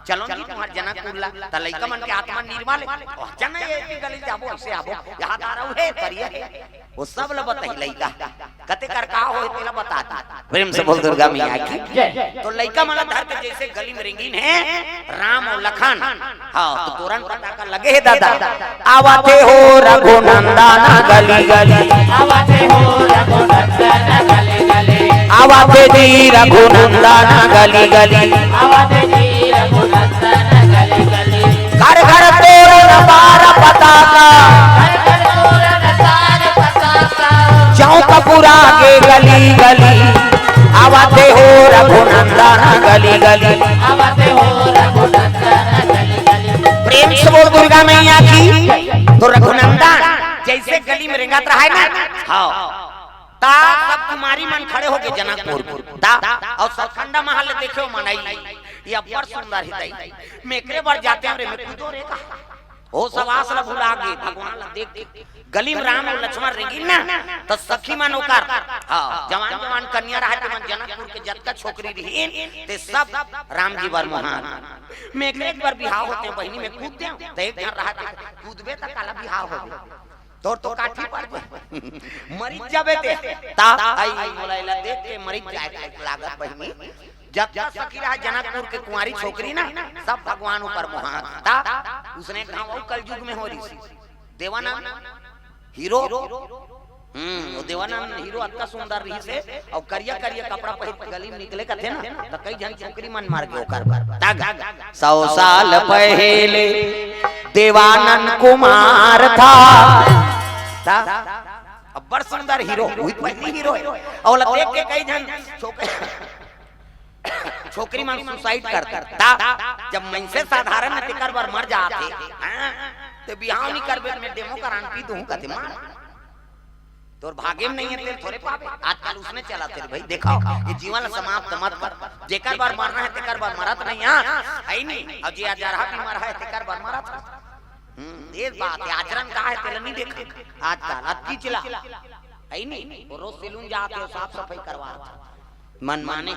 "चलो जी, तुम्हार जनकपुर ला।" त लइका मन के आत्मा निर्मल हे, "ओ, चल ना, ये इतनी गली जाबो, अइसे आबो, यहाँ तारा हे, परिया हे।" वो सब ल बताही लइका, कते कर का होय, तेला बता दी। प्रेम से बोल दुर्गा मैया की। जय। तो लइका मन धर के जइसे गली में रेंगिन हे राम अउ लखन, हाँ, तो तोरन पता का लगे हे दादा, "आवत हे हो रघुनंदन गली गली, आवत हे हो रघुनंदन गली गली, आवत हे जी रघुनंदन गली गली।" आवत हे जी रघुनंदन गली गली। घर घर तोरण बार पताका, घर घर तोरण बार पताका। चौक पुरा गे गली गली, आवत हे हो रघुनंदन गली गली। आवत हे हो रघुनंदन गली गली। प्रेम से बोल दुर्गा मैया की। तो रघुनंदन जइसे गली में रेंगत रहा हे ना, हाँ, ता सब कुमारी मन खड़े होके जनकपुर, ता अउ सलखंडा महल देखे हो मनई, ये अब्बड़ सुंदर हे दाई, मैं एकरे बर जातेंव रे, मैं कूदों रे का। हो सवास ला भुला गे, भगवान ला देख के। गली में राम अउ लक्ष्मण रेंगिन ना, त सखी मन ओकर, हाँ, जवान जवान कन्या रहा, तेमन जनकपुर के जतका छोकरी रहिन, ते सब राम जी बर मुहान। मैं एकरे बर बिहाव होतेंव बहिनी, मैं कूद देंव, त एक झन रहा, ते कूदबे त काला बिहाव होबे। तोर तो काठी पड़ जाय। मरिच जाबे ते। ता, आई, आई, मोला एला देख के मरिच जाय के लागत बहिनी। जतका सखी रहा जनकपुर के कुंवारी छोकरी ना, सब भगवान ऊपर मोहात। ता, उसने घाव अउ कलयुग में हो रहिस। देवानंद हीरो। हम्म, वो देवानंद हीरो अतका सुंदर रहिस हे, अउ करिया करिया कपड़ा पहिर के गली में निकले कथे ना, त कई झन छोकरी मन मर गे ओकर बर। ता गा, सौ साल पहले देवानंद कुमार था। ता, अब्बड़ सुंदर हीरो, उही पहिली हीरो हे। अउ ओला देख के कई झन छोक-, छोकरी मन suicide कर देथे। ता, जब मनसे साधारण हे तेकर बर मर जाथे, हाँ, ते बिहाव नहीं करबे, मैं demo करान पी दूं, कथे मार। तोर भागे में नहीं हे, तेल थोरे पाबे। आजकल उसने चलथे रे भाई, देखो, ये जीवन ला समाप्त मत कर। जेकर बर मरना हे, तेकर बर मरत नहीं, हाँ, हे नहीं। अउ जे अजरहा बीमार हे, तेकर बर मरत हे। हम्म, ये बात है, आचरण का है, तेला नहीं देखा आजकल, अतकी चिला। है नहीं, वो रोज सैलून जात हे, साफ सफाई करवात हे। मन माने।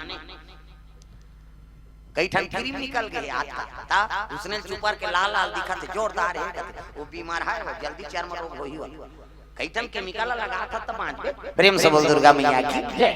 कई ठन क्रीम निकल गे हे आजकल, ता उसने चुपर के लाल लाल दिखत हे, जोरदार हे, कहते, वो बीमार है, वो जल्दी चर्म रोग होही वाला। कई ठन केमिकल लगात हे, तब बाँचबे। प्रेम से बोल दुर्गा मैया की जय।